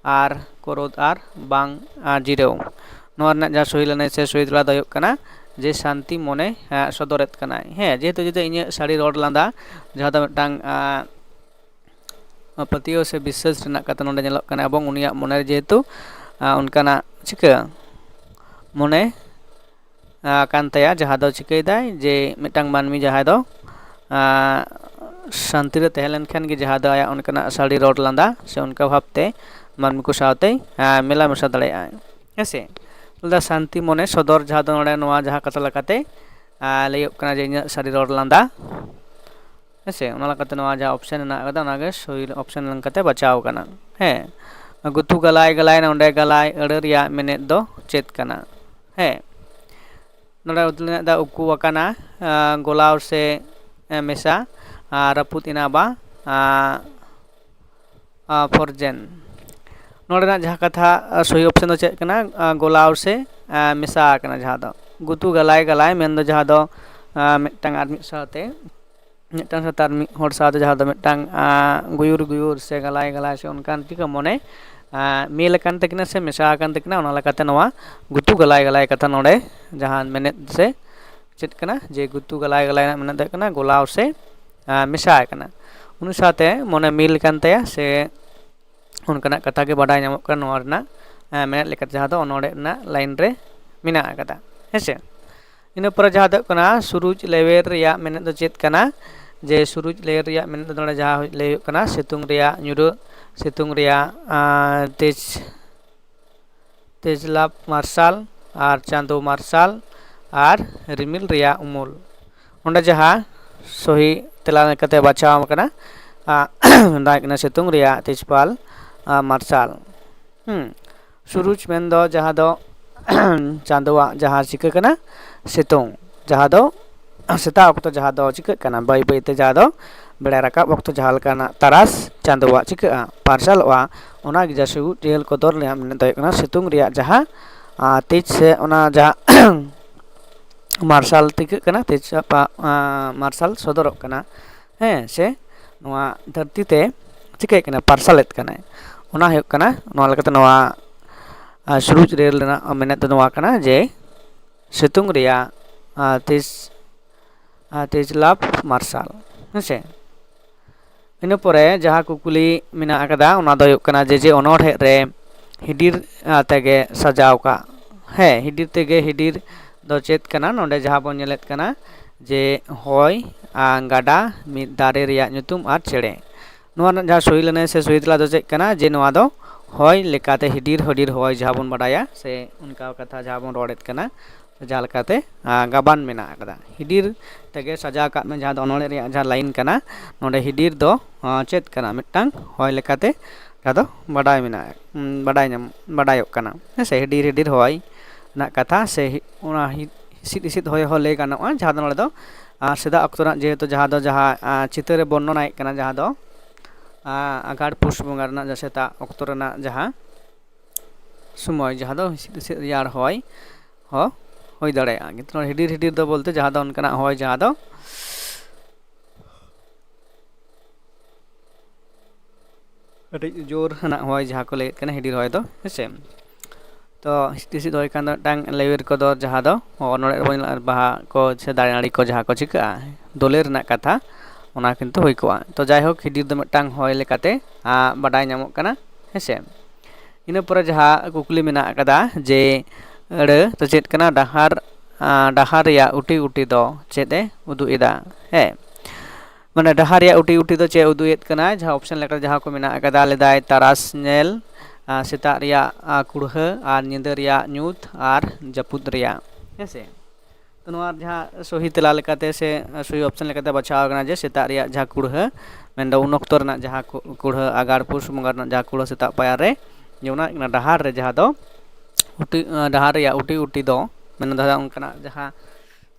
ᱟᱨ ᱠᱨᱳᱫᱷ ᱟᱨ ᱵᱟᱝ ᱟᱨ ᱡᱤᱨᱟᱹᱣ᱾ ᱱᱚᱣᱟ ᱨᱮᱱᱟᱜ ᱡᱟᱦᱟᱸ ᱥᱚᱦᱤ ᱞᱟᱹᱱᱟᱹᱭ ᱥᱮ ᱥᱚᱦᱤ ᱛᱮᱞᱟ ᱫᱚ ᱦᱩᱭᱩᱜ ᱠᱟᱱᱟ ᱡᱮ ᱥᱟᱱᱛᱤ ᱢᱚᱱᱮ, ᱦᱮᱸ, ᱥᱚᱫᱚᱨᱮᱫ ᱠᱟᱱᱟᱭ᱾ ᱦᱮᱸ, ᱡᱮᱦᱮᱛᱩ ᱡᱩᱫᱤ ᱤᱧᱟᱹᱜ ᱥᱟᱹᱨᱤ ᱨᱚᱲ ᱞᱟᱸᱫᱟ, ᱡᱟᱦᱟᱸ ᱫᱚ ᱢᱤᱫᱴᱟᱝ, ᱟᱸ, ᱯᱟᱹᱛᱭᱟᱹᱣ ᱥᱮ ᱵᱤᱥᱥᱟᱹᱥ ᱨᱮᱱᱟᱜ ᱠᱟᱛᱷᱟ ᱱᱚᱰᱮ ᱧᱮᱞᱚᱜ ᱠᱟᱱᱟ, ᱮᱵᱚᱝ ᱩᱱᱤᱭᱟᱜ ᱢᱚᱱᱮ ᱨᱮ ᱡᱮᱦᱮᱛᱩ, ᱟᱸ, ᱚᱱᱠᱟᱱᱟᱜ ᱪᱤᱠᱟᱹ ᱢᱚᱱᱮ, ᱟᱸ, ᱠᱟᱱ ᱛᱟᱭᱟ, ᱡᱟᱦᱟᱸ ᱫᱚ ᱪᱤᱠᱟᱹᱭᱮᱫᱟᱭ ᱡᱮ ᱢᱤᱫᱴᱟᱝ ᱢᱟᱹᱱᱢᱤ ᱡᱟᱦᱟᱸᱭ ᱫᱚ, ᱟᱸ, ᱥᱟᱱᱛᱤ ᱨᱮ ᱛᱟᱦᱮᱸ ᱞᱮᱱᱠᱷᱟᱱ ᱜᱮ ᱡᱟᱦᱟᱸ ᱫᱚ ᱟᱭᱟᱜ ᱚᱱᱠᱟᱱᱟᱜ ᱥᱟᱹᱨᱤ ᱨᱚᱲ ᱞᱟᱸᱫᱟ ᱥᱮ ᱚᱱᱠᱟ ᱵᱷᱟᱵᱽᱛᱮ ᱢᱟᱹᱱᱢᱤ ᱠᱚ ᱥᱟᱶᱛᱮ, ᱟᱸ, ᱢᱮᱞᱟ ᱢᱮᱥᱟ ᱫᱟᱲᱮᱭᱟᱜᱼᱟᱭ᱾ ᱦᱮᱸ ᱥᱮ? ᱞᱟᱹᱭᱫᱟ ᱥᱟᱱᱛᱤ ᱢᱚᱱᱮ ᱥᱚᱫᱚᱨ, ᱡᱟᱦᱟᱸ ᱫᱚ ᱱᱚᱰᱮ ᱱᱚᱣᱟ ᱡᱟᱦᱟᱸ ᱠᱟᱛᱷᱟ ᱞᱮᱠᱟᱛᱮ, ᱟᱸ, ᱞᱟᱹᱭᱚᱜ ᱠᱟᱱᱟ ᱡᱮ ᱤᱧᱟᱹᱜ ᱥᱟᱹᱨᱤ ᱨᱚᱲ ᱞᱟᱸᱫᱟ᱾ ᱦᱮᱸ ᱥᱮ? ᱚᱱᱟ ᱞᱮᱠᱟᱛᱮ ᱱᱚᱣᱟ ᱡᱟᱦᱟᱸ option ᱦᱮᱱᱟᱜ ᱟᱠᱟᱫᱟ, ᱚᱱᱟᱜᱮ ᱥᱚᱦᱤ option ᱞᱮᱠᱟᱛᱮ ᱵᱟᱪᱷᱟᱣ ᱟᱠᱟᱱᱟ᱾ ᱦᱮᱸ, ᱜᱩᱛᱩ ᱜᱟᱞᱟᱭ ᱜᱟᱞᱟᱭ, ᱱᱚᱰᱮ ᱜᱟᱞᱟᱭ ᱟᱹᱲᱟᱹ ᱨᱮᱭᱟᱜ ᱢᱮᱱᱮᱫ ᱫᱚ ᱪᱮᱫ ᱠᱟᱱᱟ? ᱦᱮᱸ, ᱱᱚᱰᱮ ᱩᱛᱞᱟᱹ ᱨᱮᱱᱟᱜ ᱫᱚ ᱩᱠᱩ ᱟᱠᱟᱱᱟ, ᱟᱸ, ᱜᱚᱞᱟᱣ ᱥᱮ, ᱮᱸ, ᱢᱮᱥᱟ, ᱟᱨ ᱨᱟᱹᱯᱩᱫ ᱮᱱᱟ ᱵᱟ, ᱟᱸ, ᱟᱸ, ᱯᱷᱚᱨᱡᱮᱱ᱾ ᱱᱚᱰᱮᱱᱟᱜ ᱡᱟᱦᱟᱸ ᱠᱟᱛᱷᱟ, ᱟᱸ, ᱥᱚᱦᱤ option ᱫᱚ ᱪᱮᱫ ᱠᱟᱱᱟ? ᱟᱸ, ᱜᱚᱞᱟᱣ ᱥᱮ, ᱟᱸ, ᱢᱮᱥᱟ ᱟᱠᱟᱱᱟ, ᱡᱟᱦᱟᱸ ᱫᱚ ᱜᱩᱛᱩ ᱜᱟᱞᱟᱭ ᱜᱟᱞᱟᱭ ᱢᱮᱱᱫᱚ ᱡᱟᱦᱟᱸ ᱫᱚ, ᱟᱸ, ᱢᱤᱫᱴᱟᱝ ᱟᱨ ᱢᱤᱫ ᱥᱟᱶᱛᱮ, ᱢᱤᱫᱴᱟᱝ ᱥᱟᱶᱛᱮ ᱟᱨ ᱢᱤᱫ ᱦᱚᱲ ᱥᱟᱶᱛᱮ ᱡᱟᱦᱟᱸ ᱫᱚ ᱢᱤᱫᱴᱟᱝ, ᱟᱸ, ᱜᱩᱭᱩᱨ ᱜᱩᱭᱩᱨ ᱥᱮ ᱜᱟᱞᱟᱭ ᱜᱟᱞᱟᱭ ᱥᱮ ᱚᱱᱠᱟᱱ ᱪᱤᱠᱟᱹ ᱢᱚᱱᱮ, ᱟᱸ, ᱢᱤᱞ ᱟᱠᱟᱱ ᱛᱟᱹᱠᱤᱱᱟ ᱥᱮ ᱢᱮᱥᱟ ᱟᱠᱟᱱ ᱛᱟᱹᱠᱤᱱᱟ, ᱚᱱᱟ ᱞᱮᱠᱟᱛᱮ ᱱᱚᱣᱟ ᱜᱩᱛᱩ ᱜᱟᱞᱟᱭ ᱜᱟᱞᱟᱭ ᱠᱟᱛᱷᱟ ᱱᱚᱰᱮ ᱡᱟᱦᱟᱸ ᱢᱮᱱᱮᱫ ᱥᱮ ᱪᱮᱫ ᱠᱟᱱᱟ, ᱡᱮ ᱜᱩᱛᱩ ᱜᱟᱞᱟᱭ ᱜᱟᱞᱟᱭ ᱨᱮᱱᱟᱜ ᱢᱮᱱᱮᱫ ᱫᱚ ᱦᱩᱭᱩᱜ ᱠᱟᱱᱟ ᱜᱚᱞᱟᱣ ᱥᱮ, ᱟᱸ, ᱢᱮᱥᱟ ᱟᱠᱟᱱᱟ᱾ ᱩᱱᱤ ᱥᱟᱶᱛᱮ ᱢᱚᱱᱮ ᱢᱤᱞ ᱟᱠᱟᱱ ᱛᱟᱭᱟ ᱥᱮ ᱚᱱᱠᱟᱱᱟᱜ ᱠᱟᱛᱷᱟ ᱜᱮ ᱵᱟᱰᱟᱭ ᱧᱟᱢᱚᱜ ᱠᱟᱱᱟ ᱱᱚᱣᱟ ᱨᱮᱱᱟᱜ, ᱮᱸ, ᱢᱮᱱᱮᱫ ᱞᱮᱠᱟᱛᱮ, ᱡᱟᱦᱟᱸ ᱫᱚ ᱚᱱᱚᱬᱦᱮ ᱨᱮᱱᱟᱜ line ᱨᱮ ᱢᱮᱱᱟᱜ ᱟᱠᱟᱫᱟ᱾ ᱦᱮᱸ ᱥᱮ? ᱤᱱᱟᱹ ᱯᱚᱨᱮ ᱡᱟᱦᱟᱸ ᱫᱚ ᱦᱩᱭᱩᱜ ᱠᱟᱱᱟ ᱥᱩᱨᱩᱡᱽ ᱞᱮᱣᱮᱨ ᱨᱮᱭᱟᱜ ᱢᱮᱱᱮᱫ ᱫᱚ ᱪᱮᱫ ᱠᱟᱱᱟ? ᱡᱮ ᱥᱩᱨᱩᱡᱽ ᱞᱮᱣᱮᱨ ᱨᱮᱭᱟᱜ ᱢᱮᱱᱮᱫ ᱫᱚ ᱱᱚᱰᱮ ᱡᱟᱦᱟᱸ ᱞᱟᱹᱭ ᱦᱩᱭᱩᱜ ᱠᱟᱱᱟ ᱥᱤᱛᱩᱝ ᱨᱮᱭᱟᱜ ᱧᱩᱨᱟᱹᱜ, ᱥᱤᱛᱩᱝ ᱨᱮᱭᱟᱜ, ᱟᱸ, ᱛᱮᱡᱽ, ᱛᱮᱡᱽᱞᱟᱵ ᱢᱟᱨᱥᱟᱞ ᱟᱨ ᱪᱟᱸᱫᱚ ᱢᱟᱨᱥᱟᱞ ᱟᱨ ᱨᱤᱢᱤᱞ ᱨᱮᱭᱟᱜ ᱩᱢᱩᱞ᱾ ᱚᱸᱰᱮ ᱡᱟᱦᱟᱸ ᱥᱚᱦᱤ ᱛᱮᱞᱟ ᱞᱮᱠᱟᱛᱮ ᱵᱟᱪᱷᱟᱣ ᱟᱠᱟᱱᱟ, ᱟᱸ, ᱫᱟᱜ ᱠᱟᱱᱟ ᱥᱤᱛᱩᱝ ᱨᱮᱭᱟᱜ ᱛᱮᱡᱽᱯᱟᱞ, ᱟᱸ, ᱢᱟᱨᱥᱟᱞ᱾ ᱦᱩᱸ, ᱥᱩᱨᱩᱡᱽ ᱢᱮᱱᱫᱚ ᱡᱟᱦᱟᱸ ᱫᱚ ᱪᱟᱸᱫᱚᱣᱟᱜ ᱡᱟᱦᱟᱸ ᱪᱤᱠᱟᱹ ᱠᱟᱱᱟ, ᱥᱤᱛᱩᱝ, ᱡᱟᱦᱟᱸ ᱫᱚ ᱥᱮᱛᱟᱜ ᱚᱠᱛᱚ ᱡᱟᱦᱟᱸ ᱫᱚ ᱪᱤᱠᱟᱹᱜ ᱠᱟᱱᱟ, ᱵᱟᱹᱭ ᱵᱟᱹᱭᱛᱮ ᱡᱟᱦᱟᱸ ᱫᱚ ᱵᱮᱲᱟᱭ ᱨᱟᱠᱟᱵ ᱚᱠᱛᱚ ᱡᱟᱦᱟᱸ ᱞᱮᱠᱟᱱᱟᱜ ᱛᱟᱨᱟᱥ ᱪᱟᱸᱫᱚᱣᱟᱜ ᱪᱤᱠᱟᱹᱜᱼᱟ, ᱯᱟᱨᱥᱟᱞᱚᱜᱼᱟ, ᱚᱱᱟ ᱜᱮ ᱡᱟᱦᱟᱸ ᱥᱩᱨᱩᱡᱽ ᱧᱮᱞ ᱠᱚ ᱫᱚᱨ ᱨᱮᱭᱟᱜ ᱢᱮᱱᱮᱫ ᱫᱚ ᱦᱩᱭᱩᱜ ᱠᱟᱱᱟ ᱥᱤᱛᱩᱝ ᱨᱮᱭᱟᱜ ᱡᱟᱦᱟᱸ, ᱟᱸ, ᱛᱮᱡᱽ ᱥᱮ ᱚᱱᱟ ᱡᱟᱦᱟᱸ ᱢᱟᱨᱥᱟᱞ ᱴᱤᱠᱟᱹᱜ ᱠᱟᱱᱟ, ᱛᱮᱡᱽ ᱯᱟ-, ᱟᱸ, ᱢᱟᱨᱥᱟᱞ ᱥᱚᱫᱚᱨᱚᱜ ᱠᱟᱱᱟ, ᱦᱮᱸ ᱥᱮ᱾ ᱱᱚᱣᱟ ᱫᱷᱟᱹᱨᱛᱤ ᱛᱮ ᱪᱤᱠᱟᱹᱭᱮᱫ ᱠᱟᱱᱟ, ᱯᱟᱨᱥᱟᱞᱮᱫ ᱠᱟᱱᱟᱭ᱾ ᱚᱱᱟ ᱦᱩᱭᱩᱜ ᱠᱟᱱᱟ ᱱᱚᱣᱟ ᱞᱮᱠᱟᱛᱮ ᱱᱚᱣᱟ ᱥᱩᱨᱩᱡᱽ ᱨᱮᱞ ᱨᱮᱱᱟᱜ ᱢᱮᱱᱮᱫ ᱫᱚ ᱱᱚᱣᱟ ᱠᱟᱱᱟ ᱡᱮ ᱥᱤᱛᱩᱝ ᱨᱮᱭᱟᱜ ᱛᱮᱭᱤᱥ ᱛᱮᱭᱤᱥ ᱞᱟᱵᱷ ᱢᱟᱨᱥᱟᱞ᱾ ᱦᱮᱸᱥᱮ, ᱤᱱᱟᱹ ᱯᱚᱨᱮ ᱡᱟᱦᱟᱸ ᱠᱩᱠᱞᱤ ᱢᱮᱱᱟᱜ ᱟᱠᱟᱫᱟ ᱚᱱᱟ ᱫᱚ ᱦᱩᱭᱩᱜ ᱠᱟᱱᱟ ᱡᱮ ᱡᱮ ᱚᱱᱚᱬᱦᱮ ᱨᱮ ᱦᱤᱰᱤᱨ ᱛᱮᱜᱮ ᱥᱟᱡᱟᱣ ᱠᱟᱜ, ᱦᱮᱸ, ᱦᱤᱰᱤᱨ ᱛᱮᱜᱮ, ᱦᱤᱰᱤᱨ ᱫᱚ ᱪᱮᱫ ᱠᱟᱱᱟ? ᱱᱚᱰᱮ ᱡᱟᱦᱟᱸ ᱵᱚᱱ ᱧᱮᱞᱮᱫ ᱠᱟᱱᱟ ᱡᱮ ᱦᱚᱭ, ᱜᱟᱰᱟ, ᱢᱤᱫ ᱫᱟᱨᱮ ᱨᱮᱭᱟᱜ ᱧᱩᱛᱩᱢ ᱟᱨ ᱪᱮᱬᱮ᱾ ᱱᱚᱣᱟ ᱨᱮᱱᱟᱜ ᱡᱟᱦᱟᱸ ᱥᱚᱦᱤ ᱞᱟᱹᱱᱟᱹᱭ ᱥᱮ ᱥᱚᱦᱤ ᱛᱮᱞᱟ ᱫᱚ ᱪᱮᱫ ᱠᱟᱱᱟ? ᱡᱮ ᱱᱚᱣᱟ ᱫᱚ ᱦᱚᱭ ᱞᱮᱠᱟᱛᱮ ᱦᱤᱰᱤᱨ ᱦᱤᱰᱤᱨ ᱦᱚᱭ ᱡᱟᱦᱟᱸ ᱵᱚᱱ ᱵᱟᱰᱟᱭᱟ ᱥᱮ ᱚᱱᱠᱟ ᱠᱟᱛᱷᱟ ᱡᱟᱦᱟᱸ ᱵᱚᱱ ᱨᱚᱲᱮᱫ ᱠᱟᱱᱟ, ᱡᱟᱦᱟᱸ ᱞᱮᱠᱟᱛᱮ ᱜᱟᱵᱟᱱ ᱢᱮᱱᱟᱜ ᱟᱠᱟᱫᱟ᱾ ᱦᱤᱰᱤᱨ ᱛᱮᱜᱮ ᱥᱟᱡᱟᱣ ᱠᱟᱜ ᱢᱮ, ᱡᱟᱦᱟᱸ ᱫᱚ ᱚᱱᱚᱬᱦᱮ ᱨᱮᱭᱟᱜ ᱡᱟᱦᱟᱸ ᱞᱟᱭᱤᱱ ᱠᱟᱱᱟ, ᱱᱚᱰᱮ ᱦᱤᱰᱤᱨ ᱫᱚ ᱪᱮᱫ ᱠᱟᱱᱟ? ᱢᱤᱫᱴᱟᱝ ᱦᱚᱭ ᱞᱮᱠᱟᱛᱮ ᱡᱟᱦᱟᱸ ᱫᱚ ᱵᱟᱰᱟᱭ ᱢᱮᱱᱟᱜᱼᱟ, ᱵᱟᱰᱟᱭ ᱧᱟᱢ ᱵᱟᱰᱟᱭᱚᱜ ᱠᱟᱱᱟ᱾ ᱦᱮᱸ ᱥᱮ, ᱦᱤᱰᱤᱨ ᱦᱤᱰᱤᱨ ᱦᱚᱭ ᱨᱮᱱᱟᱜ ᱠᱟᱛᱷᱟ ᱥᱮ ᱚᱱᱟ ᱦᱤᱸᱥᱤᱫ ᱦᱤᱸᱥᱤᱫ ᱦᱚᱭ ᱦᱚᱸ ᱞᱟᱹᱭ ᱜᱟᱱᱚᱜᱼᱟ᱾ ᱡᱟᱦᱟᱸ ᱫᱚ ᱱᱚᱰᱮ ᱫᱚ ᱥᱮᱫᱟᱜ ᱚᱠᱛᱚ ᱨᱮᱱᱟᱜ, ᱡᱮᱦᱮᱛᱩ ᱡᱟᱦᱟᱸ ᱫᱚ ᱡᱟᱦᱟᱸ ᱪᱤᱛᱟᱹᱨ ᱨᱮ ᱵᱚᱨᱱᱚᱱᱟᱭᱮᱫ ᱠᱟᱱᱟ, ᱡᱟᱦᱟᱸ ᱫᱚ ᱟᱜᱷᱟᱲ ᱯᱩᱥ ᱵᱚᱸᱜᱟ ᱨᱮᱱᱟᱜ ᱥᱮᱛᱟᱜ ᱚᱠᱛᱚ ᱨᱮᱱᱟᱜ ᱡᱟᱦᱟᱸ ᱥᱚᱢᱚᱭ, ᱡᱟᱦᱟᱸ ᱫᱚ ᱦᱤᱸᱥᱤᱫ ᱦᱤᱸᱥᱤᱫ ᱨᱮᱭᱟᱲ ᱦᱚᱭ ᱦᱚᱸ ᱦᱩᱭ ᱫᱟᱲᱮᱭᱟᱜᱼᱟ᱾ ᱠᱤᱱᱛᱩ ᱱᱚᱣᱟ ᱦᱤᱰᱤᱨ ᱦᱤᱰᱤᱨ ᱫᱚ ᱵᱚᱞᱛᱮ ᱡᱟᱦᱟᱸ ᱫᱚ ᱚᱱᱠᱟᱱᱟᱜ ᱦᱚᱭ ᱡᱟᱦᱟᱸ ᱫᱚ ᱠᱟᱹᱴᱤᱡ ᱡᱳᱨ ᱨᱮᱱᱟᱜ ᱦᱚᱭ ᱡᱟᱦᱟᱸ ᱠᱚ ᱞᱟᱹᱭᱮᱫ ᱠᱟᱱᱟ ᱦᱤᱰᱤᱨ ᱦᱚᱭ ᱫᱚ, ᱦᱮᱸᱥᱮ᱾ ᱛᱚ ᱦᱤᱸᱥᱤᱫ ᱦᱤᱸᱥᱤᱫ ᱦᱚᱭ ᱠᱷᱟᱱ ᱫᱚ ᱢᱤᱫᱴᱟᱝ ᱞᱮᱣᱮᱨ ᱠᱚᱫᱚᱨ ᱡᱟᱦᱟᱸ ᱫᱚ ᱚᱱᱚᱲᱦᱮ ᱨᱮᱵᱚᱱ ᱧᱮᱞᱟ, ᱵᱟᱦᱟ ᱠᱚ ᱥᱮ ᱫᱟᱨᱮ ᱱᱟᱹᱲᱤ ᱠᱚ ᱡᱟᱦᱟᱸ ᱠᱚ ᱪᱤᱠᱟᱹᱜᱼᱟ, ᱫᱳᱞᱮᱨ ᱨᱮᱱᱟᱜ ᱠᱟᱛᱷᱟ, ᱚᱱᱟ ᱠᱤᱱᱛᱩ ᱦᱩᱭ ᱠᱚᱜᱼᱟ᱾ ᱛᱚ ᱡᱟᱭᱦᱳᱠ, ᱦᱤᱰᱤᱨ ᱫᱚ ᱢᱤᱫᱴᱟᱝ ᱦᱚᱭ ᱞᱮᱠᱟᱛᱮ ᱵᱟᱰᱟᱭ ᱧᱟᱢᱚᱜ ᱠᱟᱱᱟ, ᱦᱮᱸᱥᱮ᱾ ᱤᱱᱟᱹ ᱯᱚᱨᱮ ᱡᱟᱦᱟᱸ ᱠᱩᱠᱞᱤ ᱢᱮᱱᱟᱜ ᱟᱠᱟᱫᱟ ᱡᱮ ᱟᱹᱲᱟᱹ ᱫᱚ ᱪᱮᱫ ᱠᱟᱱᱟ? ᱰᱟᱦᱟᱨ, ᱰᱟᱦᱟᱨ ᱨᱮᱭᱟᱜ ᱩᱴᱤ ᱩᱴᱤ ᱫᱚ ᱪᱮᱫ ᱮ ᱩᱫᱩᱜ ᱮᱫᱟ? ᱦᱮᱸ, ᱢᱟᱱᱮ ᱰᱟᱦᱟᱨ ᱨᱮᱭᱟᱜ ᱩᱴᱤ ᱩᱴᱤ ᱫᱚ ᱪᱮᱫ ᱩᱫᱩᱜ ᱮᱫ ᱠᱟᱱᱟᱭ? ᱡᱟᱦᱟᱸ ᱚᱯᱥᱮᱱ ᱞᱮᱠᱟᱛᱮ ᱡᱟᱦᱟᱸ ᱠᱚ ᱢᱮᱱᱟᱜ ᱟᱠᱟᱫᱟ, ᱞᱟᱹᱭᱫᱟᱭ ᱛᱟᱨᱟᱥ ᱧᱮᱞ, ᱥᱮᱛᱟᱜ ᱨᱮᱭᱟᱜ ᱠᱩᱲᱦᱟᱹ, ᱟᱨ ᱧᱤᱫᱟᱹ ᱨᱮᱭᱟᱜ ᱧᱩᱛ, ᱟᱨ ᱡᱟᱹᱯᱩᱫ ᱨᱮᱭᱟᱜ, ᱦᱮᱸ ᱥᱮ᱾ ᱛᱚ ᱱᱚᱣᱟ ᱡᱟᱦᱟᱸ ᱥᱚᱦᱤ ᱛᱮᱞᱟ ᱞᱮᱠᱟᱛᱮ ᱥᱮ ᱥᱚᱦᱤ ᱚᱯᱥᱮᱱ ᱞᱮᱠᱟᱛᱮ ᱵᱟᱪᱷᱟᱣ ᱟᱠᱟᱱᱟ ᱡᱮ ᱥᱮᱛᱟᱜ ᱨᱮᱭᱟᱜ ᱡᱟᱦᱟᱸ ᱠᱩᱲᱦᱟᱹ, ᱢᱮᱱᱫᱚ ᱩᱱ ᱚᱠᱛᱚ ᱨᱮᱱᱟᱜ ᱡᱟᱦᱟᱸ ᱠᱩᱲᱦᱟᱹ, ᱟᱜᱟᱲ ᱯᱩᱥ ᱵᱚᱸᱜᱟ ᱨᱮᱱᱟᱜ ᱡᱟᱦᱟᱸ ᱠᱩᱲᱦᱟᱹ ᱥᱮᱛᱟᱜ ᱯᱟᱭᱟᱨ ᱨᱮ, ᱡᱮ ᱚᱱᱟ ᱰᱟᱦᱟᱨ ᱨᱮ ᱡᱟᱦᱟᱸ ᱫᱚ ᱩᱴᱤ, ᱰᱟᱦᱟᱨ ᱨᱮᱭᱟᱜ ᱩᱴᱤ ᱩᱴᱤ ᱫᱚ ᱢᱮᱱᱫᱚ ᱚᱱᱠᱟᱱᱟᱜ ᱡᱟᱦᱟᱸ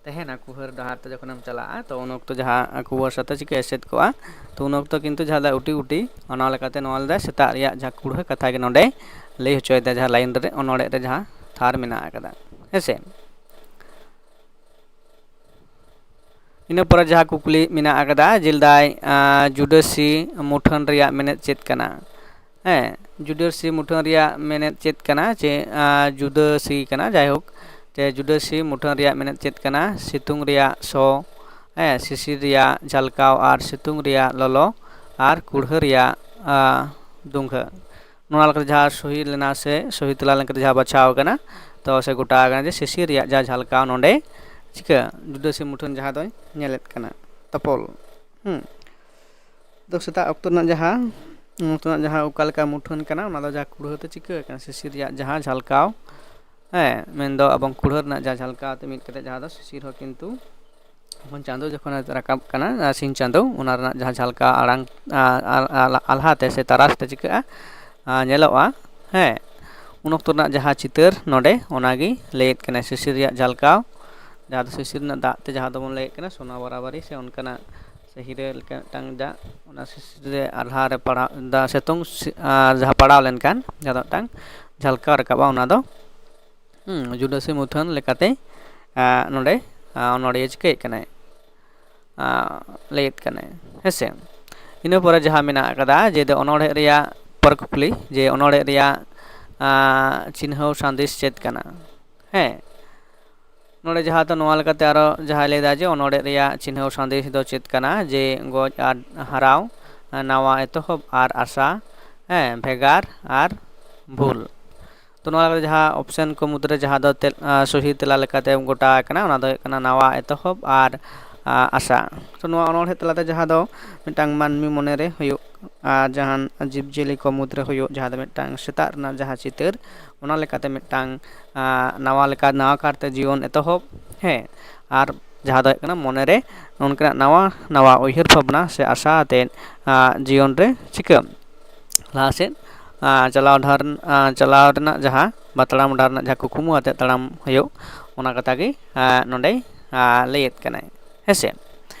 ᱛᱟᱦᱮᱱᱟ ᱠᱩᱦᱟᱹᱨ ᱰᱟᱦᱟᱨ ᱛᱮ ᱡᱚᱠᱷᱚᱱᱮᱢ ᱪᱟᱞᱟᱜᱼᱟ, ᱛᱚ ᱩᱱ ᱚᱠᱛᱚ ᱡᱟᱦᱟᱸ ᱠᱩᱣᱟᱹᱥᱟ ᱛᱮ ᱪᱤᱠᱟᱹ ᱮᱥᱮᱫ ᱠᱚᱜᱼᱟ, ᱛᱚ ᱩᱱ ᱚᱠᱛᱚ ᱠᱤᱱᱛᱩ ᱡᱟᱦᱟᱸ ᱫᱚ ᱩᱴᱤ ᱩᱴᱤ, ᱚᱱᱟ ᱞᱮᱠᱟᱛᱮ ᱱᱚᱣᱟ ᱞᱮᱫᱟᱭ ᱥᱮᱛᱟᱜ ᱨᱮᱭᱟᱜ ᱡᱟᱦᱟᱸ ᱠᱩᱲᱦᱟᱹ ᱠᱟᱛᱷᱟ ᱜᱮ ᱱᱚᱰᱮ ᱞᱟᱹᱭ ᱦᱚᱪᱚᱭᱮᱫᱟ, ᱡᱟᱦᱟᱸ ᱞᱟᱭᱤᱱ ᱨᱮ ᱚᱱᱚᱲᱦᱮ ᱨᱮ ᱡᱟᱦᱟᱸ ᱛᱷᱟᱨ ᱢᱮᱱᱟᱜ ᱟᱠᱟᱫᱟ, ᱦᱮᱸ ᱥᱮ᱾ ᱤᱱᱟᱹ ᱯᱚᱨᱮ ᱡᱟᱦᱟᱸ ᱠᱩᱠᱞᱤ ᱢᱮᱱᱟᱜ ᱟᱠᱟᱫᱟ, ᱡᱮ ᱞᱟᱹᱭᱫᱟᱭ, ᱟᱸ, ᱡᱩᱰᱟᱹᱥᱤ ᱢᱩᱴᱷᱟᱹᱱ ᱨᱮᱭᱟᱜ ᱢᱮᱱᱮᱫ ᱪᱮᱫ ᱠᱟᱱᱟ? ᱦᱮᱸ, ᱡᱩᱰᱟᱹᱥᱤ ᱢᱩᱴᱷᱟᱹᱱ ᱨᱮᱭᱟᱜ ᱢᱮᱱᱮᱫ ᱪᱮᱫ ᱠᱟᱱᱟ? ᱪᱮ, ᱟᱸ, ᱡᱩᱰᱟᱹᱥᱤ ᱠᱟᱱᱟ, ᱡᱟᱭᱦᱳᱠ, ᱪᱮ ᱡᱩᱰᱟᱹᱥᱤ ᱢᱩᱴᱷᱟᱹᱱ ᱨᱮᱭᱟᱜ ᱢᱮᱱᱮᱫ ᱪᱮᱫ ᱠᱟᱱᱟ? ᱥᱤᱛᱩᱝ ᱨᱮᱭᱟᱜ ᱥᱚ, ᱦᱮᱸ, ᱥᱤᱥᱤᱨ ᱨᱮᱭᱟᱜ ᱡᱷᱟᱞᱠᱟᱣ ᱟᱨ ᱥᱤᱛᱩᱝ ᱨᱮᱭᱟᱜ ᱞᱚᱞᱚ ᱟᱨ ᱠᱩᱲᱦᱟᱹ ᱨᱮᱭᱟᱜ, ᱟᱸ, ᱫᱩᱝᱜᱷᱟᱹ᱾ ᱱᱚᱣᱟ ᱞᱮᱠᱟᱛᱮ ᱡᱟᱦᱟᱸ ᱥᱚᱦᱤ ᱞᱮᱱᱟ ᱥᱮ ᱥᱚᱦᱤ ᱛᱮᱞᱟ ᱞᱮᱠᱟᱛᱮ ᱡᱟᱦᱟᱸ ᱵᱟᱪᱷᱟᱣ ᱟᱠᱟᱱᱟ, ᱛᱚ ᱥᱮ ᱜᱚᱴᱟ ᱟᱠᱟᱱᱟ ᱡᱮ ᱥᱤᱥᱤᱨ ᱨᱮᱭᱟᱜ ᱡᱟᱦᱟᱸ ᱡᱷᱟᱞᱠᱟᱣ ᱱᱚᱰᱮ ᱪᱤᱠᱟᱹ ᱡᱩᱰᱟᱹᱥᱤ ᱢᱩᱴᱷᱟᱹᱱ ᱡᱟᱦᱟᱸ ᱫᱚᱭ ᱧᱮᱞᱮᱫ ᱠᱟᱱᱟ ᱛᱚᱯᱚᱞ᱾ ᱦᱩᱸ᱾ ᱫᱚ ᱥᱮᱛᱟᱜ ᱚᱠᱛᱚ ᱨᱮᱱᱟᱜ ᱡᱟᱦᱟᱸ, ᱚᱠᱛᱚ ᱨᱮᱱᱟᱜ ᱡᱟᱦᱟᱸ ᱚᱠᱟ ᱞᱮᱠᱟ ᱢᱩᱴᱷᱟᱹᱱ ᱠᱟᱱᱟ, ᱚᱱᱟ ᱫᱚ ᱡᱟᱦᱟᱸ ᱠᱩᱲᱦᱟᱹ ᱛᱮ ᱪᱤᱠᱟᱹ ᱟᱠᱟᱱᱟ, ᱥᱤᱥᱤᱨ ᱨᱮᱭᱟᱜ ᱡᱟᱦᱟᱸ ᱡᱷᱟᱞᱠᱟᱣ, ᱦᱮᱸ, ᱢᱮᱱᱫᱚ ᱟᱵᱚ ᱠᱩᱲᱦᱟᱹ ᱨᱮᱱᱟᱜ ᱡᱟᱦᱟᱸ ᱡᱷᱟᱞᱠᱟᱣ ᱛᱮ ᱢᱤᱫ ᱠᱟᱛᱮ ᱡᱟᱦᱟᱸ ᱫᱚ ᱥᱤᱥᱤᱨ ᱦᱚᱸ ᱠᱤᱱᱛᱩ ᱡᱚᱠᱷᱚᱱ ᱪᱟᱸᱫᱚ ᱡᱚᱠᱷᱚᱱᱮ ᱨᱟᱠᱟᱵ ᱠᱟᱱᱟ, ᱟᱨ ᱥᱤᱧ ᱪᱟᱸᱫᱚ, ᱚᱱᱟ ᱨᱮᱱᱟᱜ ᱡᱟᱦᱟᱸ ᱡᱷᱟᱞᱠᱟᱣ ᱟᱲᱟᱝ, ᱟ-, ᱟ-, ᱟ-, ᱟᱞᱦᱟ ᱛᱮ ᱥᱮ ᱛᱟᱨᱟᱥ ᱛᱮ ᱪᱤᱠᱟᱹᱜᱼᱟ, ᱟ, ᱧᱮᱞᱚᱜᱼᱟ᱾ ᱦᱮᱸ, ᱩᱱ ᱚᱠᱛᱚ ᱨᱮᱱᱟᱜ ᱡᱟᱦᱟᱸ ᱪᱤᱛᱟᱹᱨ ᱱᱚᱰᱮ, ᱚᱱᱟᱜᱮ ᱞᱟᱹᱭᱮᱫ ᱠᱟᱱᱟᱭ ᱥᱤᱥᱤᱨ ᱨᱮᱭᱟᱜ ᱡᱷᱟᱞᱠᱟᱣ, ᱡᱟᱦᱟᱸ ᱫᱚ ᱥᱤᱥᱤᱨ ᱨᱮᱱᱟᱜ ᱫᱟᱜ ᱛᱮ ᱡᱟᱦᱟᱸ ᱫᱚᱵᱚᱱ ᱞᱟᱹᱭᱮᱫ ᱠᱟᱱᱟ ᱥᱳᱱᱟ ᱵᱟᱨᱟᱵᱟᱨᱤ ᱥᱮ ᱚᱱᱠᱟᱱᱟᱜ ᱥᱮ ᱦᱤᱨᱟᱹ ᱞᱮᱠᱟ ᱢᱤᱫᱴᱟᱝ ᱫᱟᱜ, ᱚᱱᱟ ᱥᱤᱥᱤᱨ ᱨᱮ ᱟᱞᱦᱟ ᱨᱮ ᱯᱟᱲᱟᱣ, ᱫᱟᱜ ᱥᱤᱛᱩᱝ ᱥᱤ-, ᱟ, ᱡᱟᱦᱟᱸ ᱯᱟᱲᱟᱣ ᱞᱮᱱᱠᱷᱟᱱ ᱡᱟᱦᱟᱸ ᱫᱚ ᱢᱤᱫᱴᱟᱝ ᱡᱷᱟᱞᱠᱟᱣ ᱨᱟᱠᱟᱵᱼᱟ, ᱚᱱᱟ ᱫᱚ ᱦᱩᱸ, ᱡᱩᱰᱟᱹᱥᱤ ᱢᱩᱴᱷᱟᱹᱱ ᱞᱮᱠᱟᱛᱮ, ᱟ, ᱱᱚᱰᱮ, ᱟ, ᱚᱱᱚᱲᱦᱤᱭᱟᱹ ᱪᱤᱠᱟᱹᱭᱮᱫ ᱠᱟᱱᱟᱭ, ᱟ, ᱞᱟᱹᱭᱮᱫ ᱠᱟᱱᱟᱭ, ᱦᱮᱸᱥᱮ᱾ ᱤᱱᱟᱹ ᱯᱚᱨᱮ ᱡᱟᱦᱟᱸ ᱢᱮᱱᱟᱜ ᱟᱠᱟᱫᱟ, ᱡᱮ ᱫᱚ ᱚᱱᱚᱲᱦᱮ ᱨᱮᱭᱟᱜ ᱯᱚᱨ ᱠᱩᱠᱞᱤ, ᱡᱮ ᱚᱱᱚᱲᱦᱮ ᱨᱮᱭᱟᱜ, ᱟ, ᱪᱤᱱᱦᱟᱹᱣ ᱥᱟᱸᱫᱮᱥ ᱪᱮᱫ ᱠᱟᱱᱟ? ᱦᱮᱸ, ᱱᱚᱰᱮ ᱡᱟᱦᱟᱸ ᱫᱚ ᱱᱚᱣᱟ ᱞᱮᱠᱟᱛᱮ ᱟᱨᱚ ᱡᱟᱦᱟᱸᱭ ᱞᱟᱹᱭᱫᱟ ᱡᱮ ᱚᱱᱚᱲᱦᱮ ᱨᱮᱭᱟᱜ ᱪᱤᱱᱦᱟᱹᱣ ᱥᱟᱸᱫᱮᱥ ᱫᱚ ᱪᱮᱫ ᱠᱟᱱᱟ? ᱡᱮ ᱜᱚᱡ ᱟᱨ ᱦᱟᱨᱟᱣ, ᱱᱟᱣᱟ ᱮᱛᱚᱦᱚᱵ ᱟᱨ ᱟᱥᱟ, ᱦᱮᱸ, ᱵᱷᱮᱜᱟᱨ ᱟᱨ ᱵᱷᱩᱞ᱾ ᱛᱚ ᱱᱚᱣᱟ ᱞᱮᱠᱟᱛᱮ ᱡᱟᱦᱟᱸ option ᱠᱚ ᱢᱩᱫᱽᱨᱮ ᱡᱟᱦᱟᱸ ᱫᱚ ᱛᱮ-, ᱟ, ᱥᱚᱦᱤ ᱛᱮᱞᱟ ᱞᱮᱠᱟᱛᱮ ᱜᱚᱴᱟ ᱟᱠᱟᱱᱟ, ᱚᱱᱟ ᱫᱚ ᱦᱩᱭᱩᱜ ᱠᱟᱱᱟ ᱱᱟᱣᱟ ᱮᱛᱚᱦᱚᱵ ᱟᱨ, ᱟ, ᱟᱥᱟ᱾ ᱛᱚ ᱱᱚᱣᱟ ᱚᱱᱚᱬᱦᱮ ᱛᱟᱞᱟᱛᱮ ᱡᱟᱦᱟᱸ ᱫᱚ ᱢᱤᱫᱴᱟᱝ ᱢᱟᱹᱱᱢᱤ ᱢᱚᱱᱮᱨᱮ ᱦᱩᱭᱩᱜ, ᱟᱨ ᱡᱟᱦᱟᱱ ᱡᱤᱵᱽᱼᱡᱤᱭᱟᱹᱞᱤ ᱠᱚ ᱢᱩᱫᱽᱨᱮ ᱦᱩᱭᱩᱜ, ᱡᱟᱦᱟᱸ ᱫᱚ ᱢᱤᱫᱴᱟᱝ ᱥᱮᱛᱟᱜ ᱨᱮᱱᱟᱜ ᱡᱟᱦᱟᱸ ᱪᱤᱛᱟᱹᱨ, ᱚᱱᱟ ᱞᱮᱠᱟᱛᱮ ᱢᱤᱫᱴᱟᱝ, ᱟ, ᱱᱟᱣᱟ ᱞᱮᱠᱟ, ᱱᱟᱣᱟ ᱠᱟᱨᱛᱮ ᱡᱤᱭᱚᱱ ᱮᱛᱚᱦᱚᱵ, ᱦᱮᱸ, ᱟᱨ ᱡᱟᱦᱟᱸ ᱫᱚ ᱦᱩᱭᱩᱜ ᱠᱟᱱᱟ ᱢᱚᱱᱮᱨᱮ ᱚᱱᱠᱟᱱᱟᱜ ᱱᱟᱣᱟ ᱱᱟᱣᱟ ᱩᱭᱦᱟᱹᱨ ᱵᱷᱟᱵᱽᱱᱟ ᱥᱮ ᱟᱥᱟ ᱟᱛᱮᱫ, ᱟ, ᱡᱤᱭᱚᱱ ᱨᱮ ᱪᱤᱠᱟᱹ ᱞᱟᱦᱟ ᱥᱮᱫ, ᱟ, ᱪᱟᱞᱟᱣ ᱰᱟᱦᱟᱨ, ᱟ, ᱪᱟᱞᱟᱣ ᱨᱮᱱᱟᱜ ᱡᱟᱦᱟᱸ ᱵᱟ ᱛᱟᱲᱟᱢ ᱰᱟᱦᱟᱨ ᱨᱮᱱᱟᱜ ᱡᱟᱦᱟᱸ ᱠᱩᱠᱢᱩ ᱟᱛᱮᱫ ᱛᱟᱲᱟᱢ ᱦᱩᱭᱩᱜ, ᱚᱱᱟ ᱠᱟᱛᱷᱟ ᱜᱮ, ᱟ, ᱱᱚᱰᱮ, ᱟ, ᱞᱟᱹᱭᱮᱫ ᱠᱟᱱᱟᱭ, ᱦᱮᱸ ᱥᱮ᱾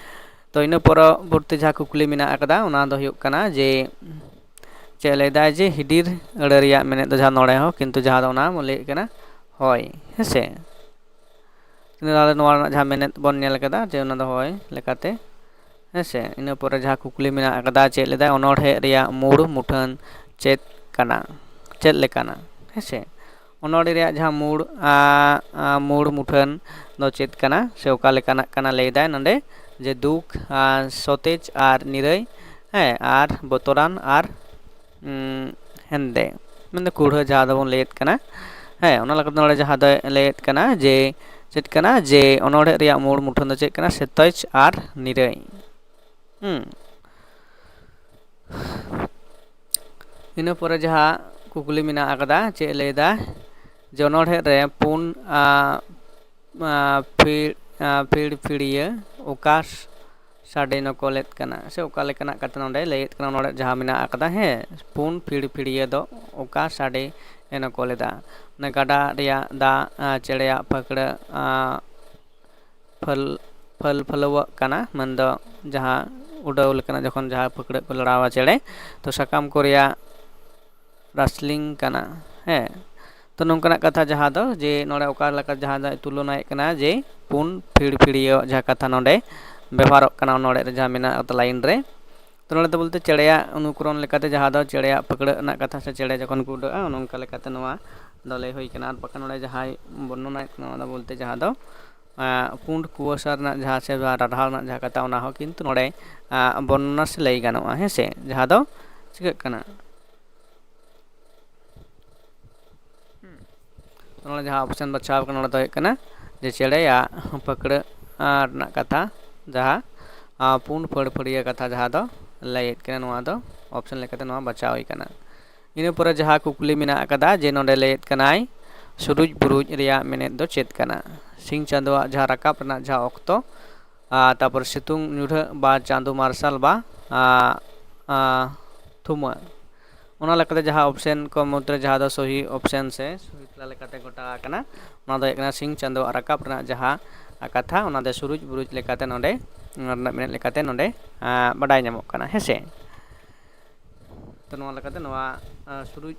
ᱛᱚ ᱤᱱᱟᱹ ᱯᱚᱨᱚᱵᱚᱨᱛᱤ ᱡᱟᱦᱟᱸ ᱠᱩᱠᱞᱤ ᱢᱮᱱᱟᱜ ᱟᱠᱟᱫᱟ, ᱚᱱᱟ ᱫᱚ ᱦᱩᱭᱩᱜ ᱠᱟᱱᱟ ᱡᱮ ᱪᱮᱫ ᱞᱟᱹᱭᱫᱟᱭ ᱡᱮ ᱦᱤᱰᱤᱨ ᱟᱹᱲᱟᱹ ᱨᱮᱭᱟᱜ ᱢᱮᱱᱮᱫ ᱫᱚ ᱡᱟᱦᱟᱸ ᱱᱚᱰᱮ ᱦᱚᱸ, ᱠᱤᱱᱛᱩ ᱡᱟᱦᱟᱸ ᱫᱚ ᱚᱱᱟ ᱵᱚᱱ ᱞᱟᱹᱭᱮᱫ ᱠᱟᱱᱟ ᱦᱚᱭ, ᱦᱮᱸ ᱥᱮ᱾ ᱛᱤᱱᱟᱹᱜ ᱟᱞᱮ ᱱᱚᱣᱟ ᱨᱮᱱᱟᱜ ᱡᱟᱦᱟᱸ ᱢᱮᱱᱮᱫ ᱵᱚᱱ ᱧᱮᱞ ᱠᱟᱫᱟ ᱡᱮ ᱚᱱᱟ ᱫᱚ ᱦᱳᱭ ᱞᱮᱠᱟᱛᱮ, ᱦᱮᱸ ᱥᱮ᱾ ᱤᱱᱟᱹ ᱯᱚᱨᱮ ᱡᱟᱦᱟᱸ ᱠᱩᱠᱞᱤ ᱢᱮᱱᱟᱜ ᱟᱠᱟᱫᱟ, ᱪᱮᱫ ᱞᱮᱫᱟᱭ, ᱚᱱᱚᱬᱦᱮ ᱨᱮᱭᱟᱜ ᱢᱩᱲ ᱢᱩᱴᱷᱟᱹᱱ ᱪᱮᱫ ᱠᱟᱱᱟ, ᱪᱮᱫ ᱞᱮᱠᱟᱱᱟ, ᱦᱮᱸ ᱥᱮ᱾ ᱚᱱᱚᱬᱦᱮ ᱨᱮᱭᱟᱜ ᱡᱟᱦᱟᱸ ᱢᱩᱲ, ᱟ, ᱟ, ᱢᱩᱲ ᱢᱩᱴᱷᱟᱹᱱ ᱫᱚ ᱪᱮᱫ ᱠᱟᱱᱟ ᱥᱮ ᱚᱠᱟ ᱞᱮᱠᱟᱱᱟᱜ ᱠᱟᱱᱟ, ᱞᱟᱹᱭᱫᱟᱭ ᱱᱚᱰᱮ ᱡᱮ ᱫᱩᱠ, ᱟ, ᱥᱚᱛᱮᱡ ᱟᱨ ᱱᱤᱨᱟᱹᱭ, ᱦᱮᱸ, ᱟᱨ ᱵᱚᱛᱚᱨᱟᱱ ᱟᱨ, ᱩᱸ, ᱦᱮᱸᱫᱮ, ᱢᱮᱱᱫᱚ ᱠᱩᱲᱦᱟᱹ ᱡᱟᱦᱟᱸ ᱫᱚᱵᱚᱱ ᱞᱟᱹᱭᱮᱫ ᱠᱟᱱᱟ᱾ ᱦᱮᱸ, ᱚᱱᱟ ᱞᱮᱠᱟᱛᱮ ᱱᱚᱰᱮ ᱡᱟᱦᱟᱸ ᱫᱚᱭ ᱞᱟᱹᱭᱮᱫ ᱠᱟᱱᱟ ᱡᱮ ᱪᱮᱫ ᱠᱟᱱᱟ, ᱡᱮ ᱚᱱᱚᱬᱦᱮ ᱨᱮᱭᱟᱜ ᱢᱩᱲ ᱢᱩᱴᱷᱟᱹᱱ ᱫᱚ ᱪᱮᱫ ᱠᱟᱱᱟ, ᱥᱚᱛᱮᱡ ᱟᱨ ᱱᱤᱨᱟᱹᱭ᱾ ᱦᱩᱸ᱾ ᱤᱱᱟᱹ ᱯᱚᱨᱮ ᱡᱟᱦᱟᱸ ᱠᱩᱠᱞᱤ ᱢᱮᱱᱟᱜ ᱟᱠᱟᱫᱟ, ᱪᱮᱫ ᱮ ᱞᱟᱹᱭᱫᱟ ᱡᱮ ᱚᱱᱚᱬᱦᱮ ᱨᱮ ᱯᱩᱱ, ᱟ, ᱟ, ᱯᱷᱤ-, ᱟ, ᱯᱷᱤᱲᱯᱷᱤᱲᱤᱭᱟᱹ ᱚᱠᱟ ᱥᱟᱰᱮ ᱱᱚᱠᱚᱞᱮᱫ ᱠᱟᱱᱟ ᱥᱮ ᱚᱠᱟ ᱞᱮᱠᱟᱱᱟᱜ ᱠᱟᱛᱷᱟ ᱱᱚᱰᱮ ᱞᱟᱹᱭᱮᱫ ᱠᱟᱱᱟ, ᱚᱱᱚᱬᱦᱮ ᱡᱟᱦᱟᱸ ᱢᱮᱱᱟᱜ ᱟᱠᱟᱫᱟ, ᱦᱮᱸ, ᱯᱩᱱ ᱯᱷᱤᱲᱯᱷᱤᱲᱤᱭᱟᱹ ᱫᱚ ᱚᱠᱟ ᱥᱟᱰᱮ ᱮ ᱱᱚᱠᱚᱞᱮᱫᱟ? ᱚᱱᱟ ᱜᱟᱰᱟ ᱨᱮᱭᱟᱜ ᱫᱟᱜ, ᱟ, ᱪᱮᱬᱮᱭᱟᱜ ᱯᱷᱟᱹᱠᱲᱟᱹᱜ, ᱟ, ᱯᱷᱟᱹᱞ-, ᱯᱷᱟᱹᱞ ᱯᱷᱟᱹᱞᱣᱟᱹᱜ ᱠᱟᱱᱟ, ᱢᱮᱱᱫᱚ ᱡᱟᱦᱟᱸ ᱩᱰᱟᱹᱣ ᱞᱮᱠᱟᱱᱟᱜ ᱡᱚᱠᱷᱚᱱ ᱡᱟᱦᱟᱸ ᱯᱷᱟᱹᱠᱲᱟᱹᱜ ᱠᱚ ᱞᱟᱲᱟᱣᱟ ᱪᱮᱬᱮ, ᱛᱚ ᱥᱟᱠᱟᱢ ᱠᱚ ᱨᱮᱭᱟᱜ ᱨᱟᱥᱞᱤᱝ ᱠᱟᱱᱟ᱾ ᱦᱮᱸ, ᱛᱚ ᱱᱚᱝᱠᱟᱱᱟᱜ ᱠᱟᱛᱷᱟ ᱡᱟᱦᱟᱸ ᱫᱚ ᱡᱮ ᱱᱚᱰᱮ ᱚᱠᱟ ᱞᱮᱠᱟ ᱡᱟᱦᱟᱸ ᱫᱚ ᱛᱩᱞᱚᱱᱟᱭᱮᱫ ᱠᱟᱱᱟ ᱡᱮ ᱯᱩᱱ ᱯᱷᱤᱲᱯᱷᱤᱲᱤᱭᱟᱹ ᱡᱟᱦᱟᱸ ᱠᱟᱛᱷᱟ ᱱᱚᱰᱮ ᱵᱮᱵᱚᱦᱟᱨᱚᱜ ᱠᱟᱱᱟ ᱚᱱᱚᱬᱦᱮ ᱨᱮ ᱡᱟᱦᱟᱸ ᱢᱮᱱᱟᱜ ᱟᱠᱟᱫᱟ ᱞᱟᱭᱤᱱ ᱨᱮ᱾ ᱛᱚ ᱱᱚᱰᱮ ᱫᱚ ᱵᱚᱞᱛᱮ ᱪᱮᱬᱮᱭᱟᱜ ᱚᱱᱩᱠᱚᱨᱚᱱ ᱞᱮᱠᱟᱛᱮ ᱡᱟᱦᱟᱸ ᱫᱚ ᱪᱮᱬᱮᱭᱟᱜ ᱯᱷᱟᱹᱠᱲᱟᱹᱜ ᱨᱮᱱᱟᱜ ᱠᱟᱛᱷᱟ ᱥᱮ ᱪᱮᱬᱮ ᱡᱚᱠᱷᱚᱱ ᱠᱚ ᱩᱰᱟᱹᱜᱼᱟ ᱚᱱᱮ ᱚᱱᱠᱟ ᱞᱮᱠᱟᱛᱮ ᱱᱚᱣᱟ ᱫᱚ ᱞᱟᱹᱭ ᱦᱩᱭ ᱠᱟᱱᱟ᱾ ᱟᱨ ᱵᱟᱠᱷᱟᱱ ᱱᱚᱰᱮ ᱡᱟᱦᱟᱸᱭ ᱵᱚᱨᱱᱚᱱᱟᱭᱮᱫ ᱠᱟᱱᱟ ᱚᱱᱟ ᱫᱚ ᱵᱚᱞᱛᱮ ᱡᱟᱦᱟᱸ ᱫᱚ, ᱟᱸ, ᱯᱩᱸᱰ ᱠᱩᱣᱟᱹᱥᱟ ᱨᱮᱱᱟᱜ ᱡᱟᱦᱟᱸ ᱥᱮ ᱨᱟᱰᱷᱟ ᱨᱮᱱᱟᱜ ᱡᱟᱦᱟᱸ ᱠᱟᱛᱷᱟ ᱚᱱᱟ ᱦᱚᱸ ᱠᱤᱱᱛᱩ ᱱᱚᱰᱮ, ᱟᱸ, ᱵᱚᱨᱱᱚᱱᱟ ᱥᱮ ᱞᱟᱹᱭ ᱜᱟᱱᱚᱜᱼᱟ, ᱦᱮᱸ ᱥᱮ, ᱡᱟᱦᱟᱸ ᱫᱚ ᱪᱤᱠᱟᱹᱜ ᱠᱟᱱᱟ᱾ ᱱᱚᱰᱮ ᱡᱟᱦᱟᱸ ᱚᱯᱥᱮᱱ ᱵᱟᱪᱷᱟᱣ ᱠᱟᱱᱟ ᱱᱚᱰᱮ ᱫᱚ ᱦᱩᱭᱩᱜ ᱠᱟᱱᱟ ᱡᱮ ᱪᱮᱬᱮᱭᱟᱜ ᱯᱷᱟᱹᱠᱲᱟᱹᱜ, ᱟᱸ, ᱨᱮᱱᱟᱜ ᱠᱟᱛᱷᱟ ᱡᱟᱦᱟᱸ, ᱟᱸ, ᱯᱩᱸᱰ ᱯᱷᱟᱹᱲᱯᱷᱟᱹᱲᱤᱭᱟᱹ ᱠᱟᱛᱷᱟ ᱡᱟᱦᱟᱸ ᱫᱚ ᱞᱟᱹᱭᱮᱫ ᱠᱟᱱᱟ, ᱱᱚᱣᱟ ᱫᱚ ᱚᱯᱥᱮᱱ ᱞᱮᱠᱟᱛᱮ ᱱᱚᱣᱟ ᱵᱟᱪᱷᱟᱣ ᱦᱩᱭ ᱠᱟᱱᱟ᱾ ᱤᱱᱟᱹ ᱯᱚᱨᱮ ᱡᱟᱦᱟᱸ ᱠᱩᱠᱞᱤ ᱢᱮᱱᱟᱜ ᱟᱠᱟᱫᱟ ᱡᱮ ᱱᱚᱰᱮ ᱞᱟᱹᱭᱮᱫ ᱠᱟᱱᱟᱭ ᱥᱩᱨᱩᱡ ᱵᱩᱨᱩᱡ ᱨᱮᱭᱟᱜ ᱢᱮᱱᱮᱫ ᱫᱚ ᱪᱮᱫ ᱠᱟᱱᱟ? ᱥᱤᱧ ᱪᱟᱸᱫᱳᱣᱟᱜ ᱡᱟᱦᱟᱸ ᱨᱟᱠᱟᱵ ᱨᱮᱱᱟᱜ ᱡᱟᱦᱟᱸ ᱚᱠᱛᱚ, ᱟᱨ ᱛᱟᱨᱯᱚᱨ ᱥᱤᱛᱩᱝ ᱧᱩᱨᱦᱟᱹᱜ ᱵᱟ ᱪᱟᱸᱫᱳ ᱢᱟᱨᱥᱟᱞ ᱵᱟ, ᱟ, ᱟ, ᱛᱷᱩᱢᱟᱹ᱾ ᱚᱱᱟ ᱞᱮᱠᱟᱛᱮ ᱡᱟᱦᱟᱸ ᱚᱯᱥᱮᱱ ᱠᱚ ᱢᱩᱫᱽᱨᱮ ᱡᱟᱦᱟᱸ ᱫᱚ ᱥᱚᱦᱤ ᱚᱯᱥᱮᱱ ᱥᱮ ᱥᱚᱦᱤ ᱛᱮᱞᱟ ᱞᱮᱠᱟᱛᱮ ᱜᱚᱴᱟ ᱟᱠᱟᱱᱟ, ᱚᱱᱟ ᱫᱚ ᱦᱩᱭᱩᱜ ᱠᱟᱱᱟ ᱥᱤᱧ ᱪᱟᱸᱫᱳᱣᱟᱜ ᱨᱟᱠᱟᱵ ᱨᱮᱱᱟᱜ ᱡᱟᱦᱟᱸ ᱠᱟᱛᱷᱟ, ᱚᱱᱟ ᱫᱚ ᱥᱩᱨᱩᱡ ᱵᱩᱨᱩᱡ ᱞᱮᱠᱟᱛᱮ ᱱᱚᱰᱮ, ᱚᱱᱟ ᱨᱮᱱᱟᱜ ᱢᱮᱱᱮᱫ ᱞᱮᱠᱟᱛᱮ ᱱᱚᱰᱮ, ᱟ, ᱵᱟᱰᱟᱭ ᱧᱟᱢᱚᱜ ᱠᱟᱱᱟ, ᱦᱮᱸ ᱥᱮ᱾ ᱛᱚ ᱱᱚᱣᱟ ᱞᱮᱠᱟᱛᱮ ᱱᱚᱣᱟ, ᱟ, ᱥᱩᱨᱩᱡ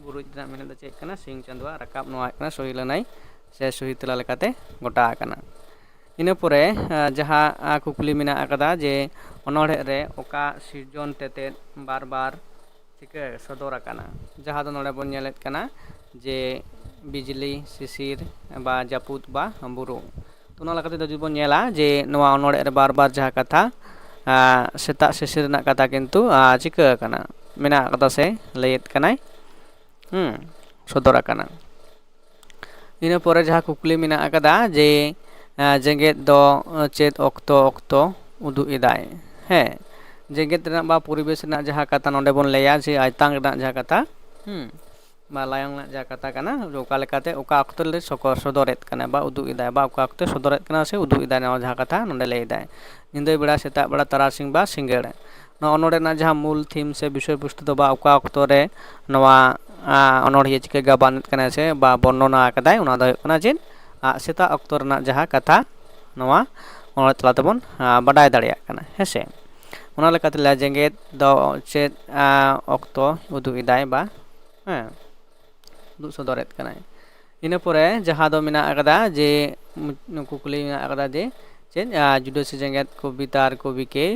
ᱵᱩᱨᱩᱡ ᱨᱮᱱᱟᱜ ᱢᱮᱱᱮᱫ ᱫᱚ ᱪᱮᱫ ᱠᱟᱱᱟ? ᱥᱤᱧ ᱪᱟᱸᱫᱳᱣᱟᱜ ᱨᱟᱠᱟᱵ, ᱱᱚᱣᱟ ᱦᱩᱭᱩᱜ ᱠᱟᱱᱟ ᱥᱚᱦᱤ ᱞᱟᱹᱱᱟᱹᱭ ᱥᱮ ᱥᱚᱦᱤ ᱛᱮᱞᱟ ᱞᱮᱠᱟᱛᱮ ᱜᱚᱴᱟ ᱟᱠᱟᱱᱟ᱾ ᱤᱱᱟᱹ ᱯᱚᱨᱮ ᱡᱟᱦᱟᱸ ᱠᱩᱠᱞᱤ ᱢᱮᱱᱟᱜ ᱟᱠᱟᱫᱟ ᱡᱮ ᱚᱱᱚᱬᱦᱮ ᱨᱮ ᱚᱠᱟ ᱥᱤᱨᱡᱚᱱ ᱛᱮᱛᱮᱫ ᱵᱟᱨ ᱵᱟᱨ ᱪᱤᱠᱟᱹ ᱥᱚᱫᱚᱨ ᱟᱠᱟᱱᱟ, ᱡᱟᱦᱟᱸ ᱫᱚ ᱱᱚᱰᱮ ᱵᱚᱱ ᱧᱮᱞᱮᱫ ᱠᱟᱱᱟ ᱡᱮ ᱵᱤᱡᱽᱞᱤ, ᱥᱤᱥᱤᱨ, ᱵᱟ ᱡᱟᱹᱯᱩᱫ, ᱵᱟ ᱵᱩᱨᱩ᱾ ᱛᱚ ᱚᱱᱟ ᱞᱮᱠᱟᱛᱮ ᱡᱩᱫᱤ ᱵᱚᱱ ᱧᱮᱞᱟ ᱡᱮ ᱱᱚᱣᱟ ᱚᱱᱚᱬᱦᱮ ᱨᱮ ᱵᱟᱨ ᱵᱟᱨ ᱡᱟᱦᱟᱸ ᱠᱟᱛᱷᱟ ᱥᱮᱛᱟᱜ ᱥᱤᱥᱤᱨ ᱨᱮᱱᱟᱜ ᱠᱟᱛᱷᱟ ᱠᱤᱱᱛᱩ ᱪᱤᱠᱟᱹ ᱟᱠᱟᱱᱟ, ᱢᱮᱱᱟᱜ ᱟᱠᱟᱫᱟ ᱥᱮ ᱞᱟᱹᱭᱮᱫ ᱠᱟᱱᱟᱭ, ᱦᱩᱸ, ᱥᱚᱫᱚᱨ ᱟᱠᱟᱱᱟ᱾ ᱤᱱᱟᱹ ᱯᱚᱨᱮ ᱡᱟᱦᱟᱸ ᱠᱩᱠᱞᱤ ᱢᱮᱱᱟᱜ ᱟᱠᱟᱫᱟ ᱡᱮ ᱡᱮᱜᱮᱛ ᱫᱚ ᱪᱮᱫ ᱚᱠᱛᱚ ᱚᱠᱛᱚ ᱩᱫᱩᱜ ᱮᱫᱟᱭ? ᱦᱮᱸ, ᱡᱮᱜᱮᱛ ᱨᱮᱱᱟᱜ ᱵᱟ ᱯᱚᱨᱤᱵᱮᱥ ᱨᱮᱱᱟᱜ ᱡᱟᱦᱟᱸ ᱠᱟᱛᱷᱟ ᱱᱚᱰᱮ ᱵᱚᱱ ᱞᱟᱹᱭᱟ ᱡᱮ ᱟᱭᱛᱟᱝ ᱨᱮᱱᱟᱜ ᱡᱟᱦᱟᱸ ᱠᱟᱛᱷᱟ, ᱦᱩᱸ, ᱵᱟ ᱞᱟᱭᱚᱝ ᱨᱮᱱᱟᱜ ᱡᱟᱦᱟᱸ ᱠᱟᱛᱷᱟ ᱠᱟᱱᱟ, ᱚᱠᱟ ᱞᱮᱠᱟᱛᱮ ᱚᱠᱟ ᱚᱠᱛᱚ ᱨᱮ ᱥᱚᱠᱚ-, ᱥᱚᱫᱚᱨᱮᱫ ᱠᱟᱱᱟ ᱵᱟ ᱩᱫᱩᱜ ᱮᱫᱟᱭ, ᱵᱟ ᱚᱠᱟ ᱚᱠᱛᱚ ᱥᱚᱫᱚᱨᱮᱫ ᱠᱟᱱᱟ ᱥᱮ ᱩᱫᱩᱜ ᱮᱫᱟᱭ, ᱱᱚᱣᱟ ᱡᱟᱦᱟᱸ ᱠᱟᱛᱷᱟ ᱱᱚᱰᱮ ᱞᱟᱹᱭ ᱮᱫᱟᱭ᱾ ᱧᱤᱫᱟᱹ ᱵᱮᱲᱟ, ᱥᱮᱛᱟᱜ ᱵᱮᱲᱟ, ᱛᱟᱨᱟᱥᱤᱧ ᱵᱟ ᱥᱤᱸᱜᱟᱹᱲ᱾ ᱱᱚᱣᱟ ᱚᱱᱚᱬᱦᱮ ᱨᱮᱱᱟᱜ ᱡᱟᱦᱟᱸ ᱢᱩᱞ ᱛᱷᱤᱢ ᱥᱮ ᱵᱤᱥᱚᱭ ᱵᱚᱥᱛᱩ ᱫᱚ ᱵᱟ ᱚᱠᱟ ᱚᱠᱛᱚ ᱨᱮ ᱱᱚᱣᱟ ᱚᱱᱚᱬᱦᱤᱭᱟᱹ ᱪᱤᱠᱟᱹ ᱜᱟᱵᱟᱱᱮᱫ ᱠᱟᱱᱟᱭ ᱥᱮ ᱵᱟ ᱵᱚᱨᱱᱚᱱᱟ ᱟᱠᱟᱫᱟᱭ, ᱚᱱᱟ ᱫᱚ ᱦᱩᱭᱩᱜ ᱠᱟᱱᱟ ᱪᱮᱫ? ᱥᱮᱛᱟᱜ ᱚᱠᱛᱚ ᱨᱮᱱᱟᱜ ᱡᱟᱦᱟᱸ ᱠᱟᱛᱷᱟ ᱱᱚᱣᱟ ᱚᱱᱚᱬᱦᱮ ᱛᱟᱞᱟ ᱛᱮᱵᱚᱱ ᱵᱟᱰᱟᱭ ᱫᱟᱲᱮᱭᱟᱜ ᱠᱟᱱᱟ, ᱦᱮᱸ ᱥᱮ᱾ ᱚᱱᱟ ᱞᱮᱠᱟᱛᱮ ᱞᱟᱹᱭᱟ ᱡᱮᱜᱮᱛ ᱫᱚ ᱪᱮᱫ ᱚᱠᱛᱚ ᱩᱫᱩᱜ ᱮᱫᱟᱭ ᱵᱟ, ᱦᱮᱸ, ᱩᱫᱩᱜ ᱥᱚᱫᱚᱨᱮᱫ ᱠᱟᱱᱟᱭ᱾ ᱤᱱᱟᱹ ᱯᱚᱨᱮ ᱡᱟᱦᱟᱸ ᱫᱚ ᱢᱮᱱᱟᱜ ᱟᱠᱟᱫᱟ ᱡᱮ ᱠᱩᱠᱞᱤ ᱢᱮᱱᱟᱜ ᱟᱠᱟᱫᱟ ᱡᱮ ᱪᱮᱫ ᱡᱩᱰᱟᱹᱥᱤ ᱡᱮᱜᱮᱛ ᱠᱚᱵᱤᱛᱟ ᱟᱨ ᱠᱚᱵᱤ ᱠᱮ,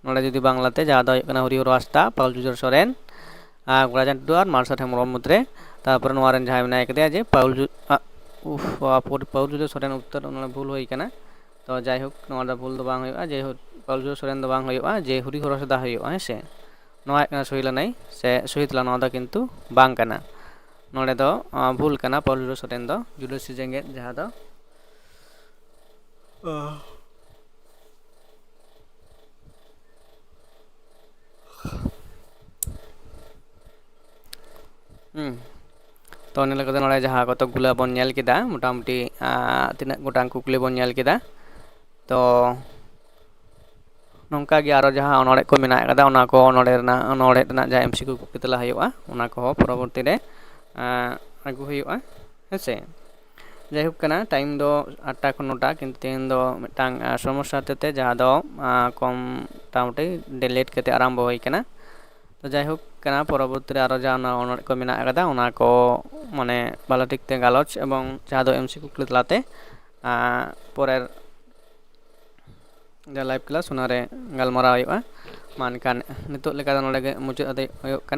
ᱱᱚᱰᱮ ᱡᱩᱫᱤ ᱵᱟᱝᱞᱟᱛᱮ ᱡᱟᱦᱟᱸ ᱫᱚ ᱦᱩᱭᱩᱜ ᱠᱟᱱᱟ ᱦᱚᱨᱤᱦᱚᱨ ᱦᱟᱸᱥᱫᱟ, ᱯᱟᱣᱩᱞ ᱪᱚᱱᱫᱨᱚ ᱥᱚᱨᱮᱱ, ᱜᱳᱨᱟᱪᱟᱸᱫᱽ ᱴᱩᱰᱩ ᱟᱨ ᱢᱟᱨᱥᱟᱞ ᱦᱮᱢᱵᱨᱚᱢ ᱢᱩᱫᱽᱨᱮ᱾ ᱛᱟᱨᱯᱚᱨᱮ ᱱᱚᱣᱟ ᱨᱮᱱ ᱡᱟᱦᱟᱸᱭ ᱢᱮᱱᱟᱭ ᱠᱟᱫᱮᱭᱟ ᱡᱮ ᱯᱟᱣᱩᱞ ᱡᱩ-, ᱟ, ᱩᱯᱷ, ᱟ, ᱯᱟᱣᱩᱞ ᱪᱚᱱᱫᱨᱚ ᱥᱚᱨᱮᱱ ᱩᱛᱛᱚᱨ ᱱᱚᱰᱮ ᱵᱷᱩᱞ ᱦᱩᱭ ᱠᱟᱱᱟ᱾ ᱛᱚ ᱡᱟᱭᱦᱳᱠ, ᱱᱚᱣᱟ ᱫᱚ ᱵᱷᱩᱞ ᱫᱚ ᱵᱟᱝ ᱦᱩᱭᱩᱜᱼᱟ, ᱡᱮ ᱦᱚ-, ᱯᱟᱣᱩᱞ ᱪᱚᱱᱫᱨᱚ ᱥᱚᱨᱮᱱ ᱫᱚ ᱵᱟᱝ ᱦᱩᱭᱩᱜᱼᱟ, ᱡᱮ ᱦᱚᱨᱤᱦᱚᱨ ᱦᱟᱸᱥᱫᱟ ᱦᱩᱭᱩᱜᱼᱟ, ᱦᱮᱸ ᱥᱮ᱾ ᱱᱚᱣᱟ ᱦᱩᱭᱩᱜ ᱠᱟᱱᱟ ᱥᱚᱦᱤ ᱞᱟᱹᱱᱟᱹᱭ ᱥᱮ ᱥᱚᱦᱤ ᱛᱮᱞᱟ, ᱱᱚᱣᱟ ᱫᱚ ᱠᱤᱱᱛᱩ ᱵᱟᱝ ᱠᱟᱱᱟ᱾ ᱱᱚᱰᱮ ᱫᱚ ᱵᱷᱩᱞ ᱠᱟᱱᱟ, ᱯᱟᱣᱩᱞ ᱪᱚᱱᱫᱨᱚ ᱥᱚᱨᱮᱱ ᱫᱚ ᱡᱩᱰᱟᱹᱥᱤ ᱡᱮᱜᱮᱛ ᱡᱟᱦᱟᱸ ᱫᱚ ᱦᱩᱸ᱾ ᱛᱚ ᱱᱤᱭᱟᱹ ᱞᱮᱠᱟᱛᱮ ᱱᱚᱰᱮ ᱡᱟᱦᱟᱸ ᱠᱚᱛᱚᱠ ᱜᱩᱞᱟ ᱵᱚᱱ ᱧᱮᱞ ᱠᱮᱫᱟ, ᱢᱚᱴᱟᱢᱩᱴᱤ ᱛᱤᱱᱟᱹᱜ ᱜᱚᱴᱟᱝ ᱠᱩᱠᱞᱤ ᱵᱚᱱ ᱧᱮᱞ ᱠᱮᱫᱟ᱾ ᱛᱚ ᱱᱚᱝᱠᱟ ᱜᱮ ᱟᱨᱚ ᱡᱟᱦᱟᱸ ᱚᱱᱚᱲᱦᱮ ᱠᱚ ᱢᱮᱱᱟᱜ ᱟᱠᱟᱫᱟ, ᱚᱱᱟ ᱠᱚ ᱱᱚᱰᱮ ᱨᱮᱱᱟᱜ ᱚᱱᱚᱲᱦᱮ ᱨᱮᱱᱟᱜ ᱡᱟᱦᱟᱸ ᱮᱢᱥᱤᱠᱤᱭᱩ ᱠᱚ ᱛᱮᱞᱟ ᱦᱩᱭᱩᱜᱼᱟ, ᱚᱱᱟ ᱠᱚᱦᱚᱸ ᱯᱚᱨᱚᱵᱚᱨᱛᱤ ᱨᱮ ᱟᱹᱜᱩ ᱦᱩᱭᱩᱜᱼᱟ, ᱦᱮᱸ ᱥᱮ᱾ ᱡᱟᱭᱦᱳᱠ ᱠᱟᱱᱟ, ᱴᱟᱭᱤᱢ ᱫᱚ ᱟᱴᱴᱟ ᱠᱷᱚᱱ ᱱᱚᱴᱟ, ᱠᱤᱱᱛᱩ ᱛᱮᱦᱮᱧ ᱫᱚ ᱢᱤᱫᱴᱟᱝ ᱥᱚᱢᱚᱥᱥᱟ ᱦᱚᱛᱮᱛᱮ ᱡᱟᱦᱟᱸ ᱫᱚ ᱠᱚᱢ ᱢᱚᱴᱟᱢᱩᱴᱤ ᱰᱮ ᱞᱮᱴ ᱠᱟᱛᱮ ᱟᱨᱟᱢᱵᱚ ᱦᱩᱭ ᱠᱟᱱᱟ᱾ ᱛᱚ ᱡᱟᱭᱦᱳᱠ, ᱠᱟᱱᱟ, ᱯᱚᱨᱚᱵᱚᱨᱛᱤ ᱨᱮ ᱟᱨᱚ ᱡᱟᱦᱟᱸ ᱚᱱᱟ ᱚᱱᱚᱲᱦᱮ ᱠᱚ ᱢᱮᱱᱟᱜ ᱟᱠᱟᱫᱟ, ᱚᱱᱟ ᱠᱚ ᱢᱟᱱᱮ ᱵᱷᱟᱞᱮ ᱴᱷᱤᱠ ᱛᱮ ᱜᱟᱞᱚᱪ ᱮᱵᱚᱝ ᱡᱟᱦᱟᱸ ᱫᱚ ᱮᱢᱥᱤ ᱠᱩᱠᱞᱤ ᱛᱟᱞᱟᱛᱮ ᱟᱨ ᱯᱚᱨᱮᱨ ᱡᱟᱦᱟᱸ ᱞᱟᱭᱤᱵᱷ ᱠᱞᱟᱥ, ᱚᱱᱟᱨᱮ ᱜᱟᱞᱢᱟᱨᱟᱣ ᱦᱩᱭᱩᱜᱼᱟ᱾ ᱢᱟ ᱮᱱᱠᱷᱟᱱ ᱱᱤᱛᱚᱜ ᱞᱮᱠᱟ ᱫᱚ ᱱᱚᱰᱮ ᱜᱮ ᱢᱩᱪᱟᱹᱫ ᱟᱫᱮ ᱦᱩᱭᱩᱜ ᱠᱟᱱᱟ᱾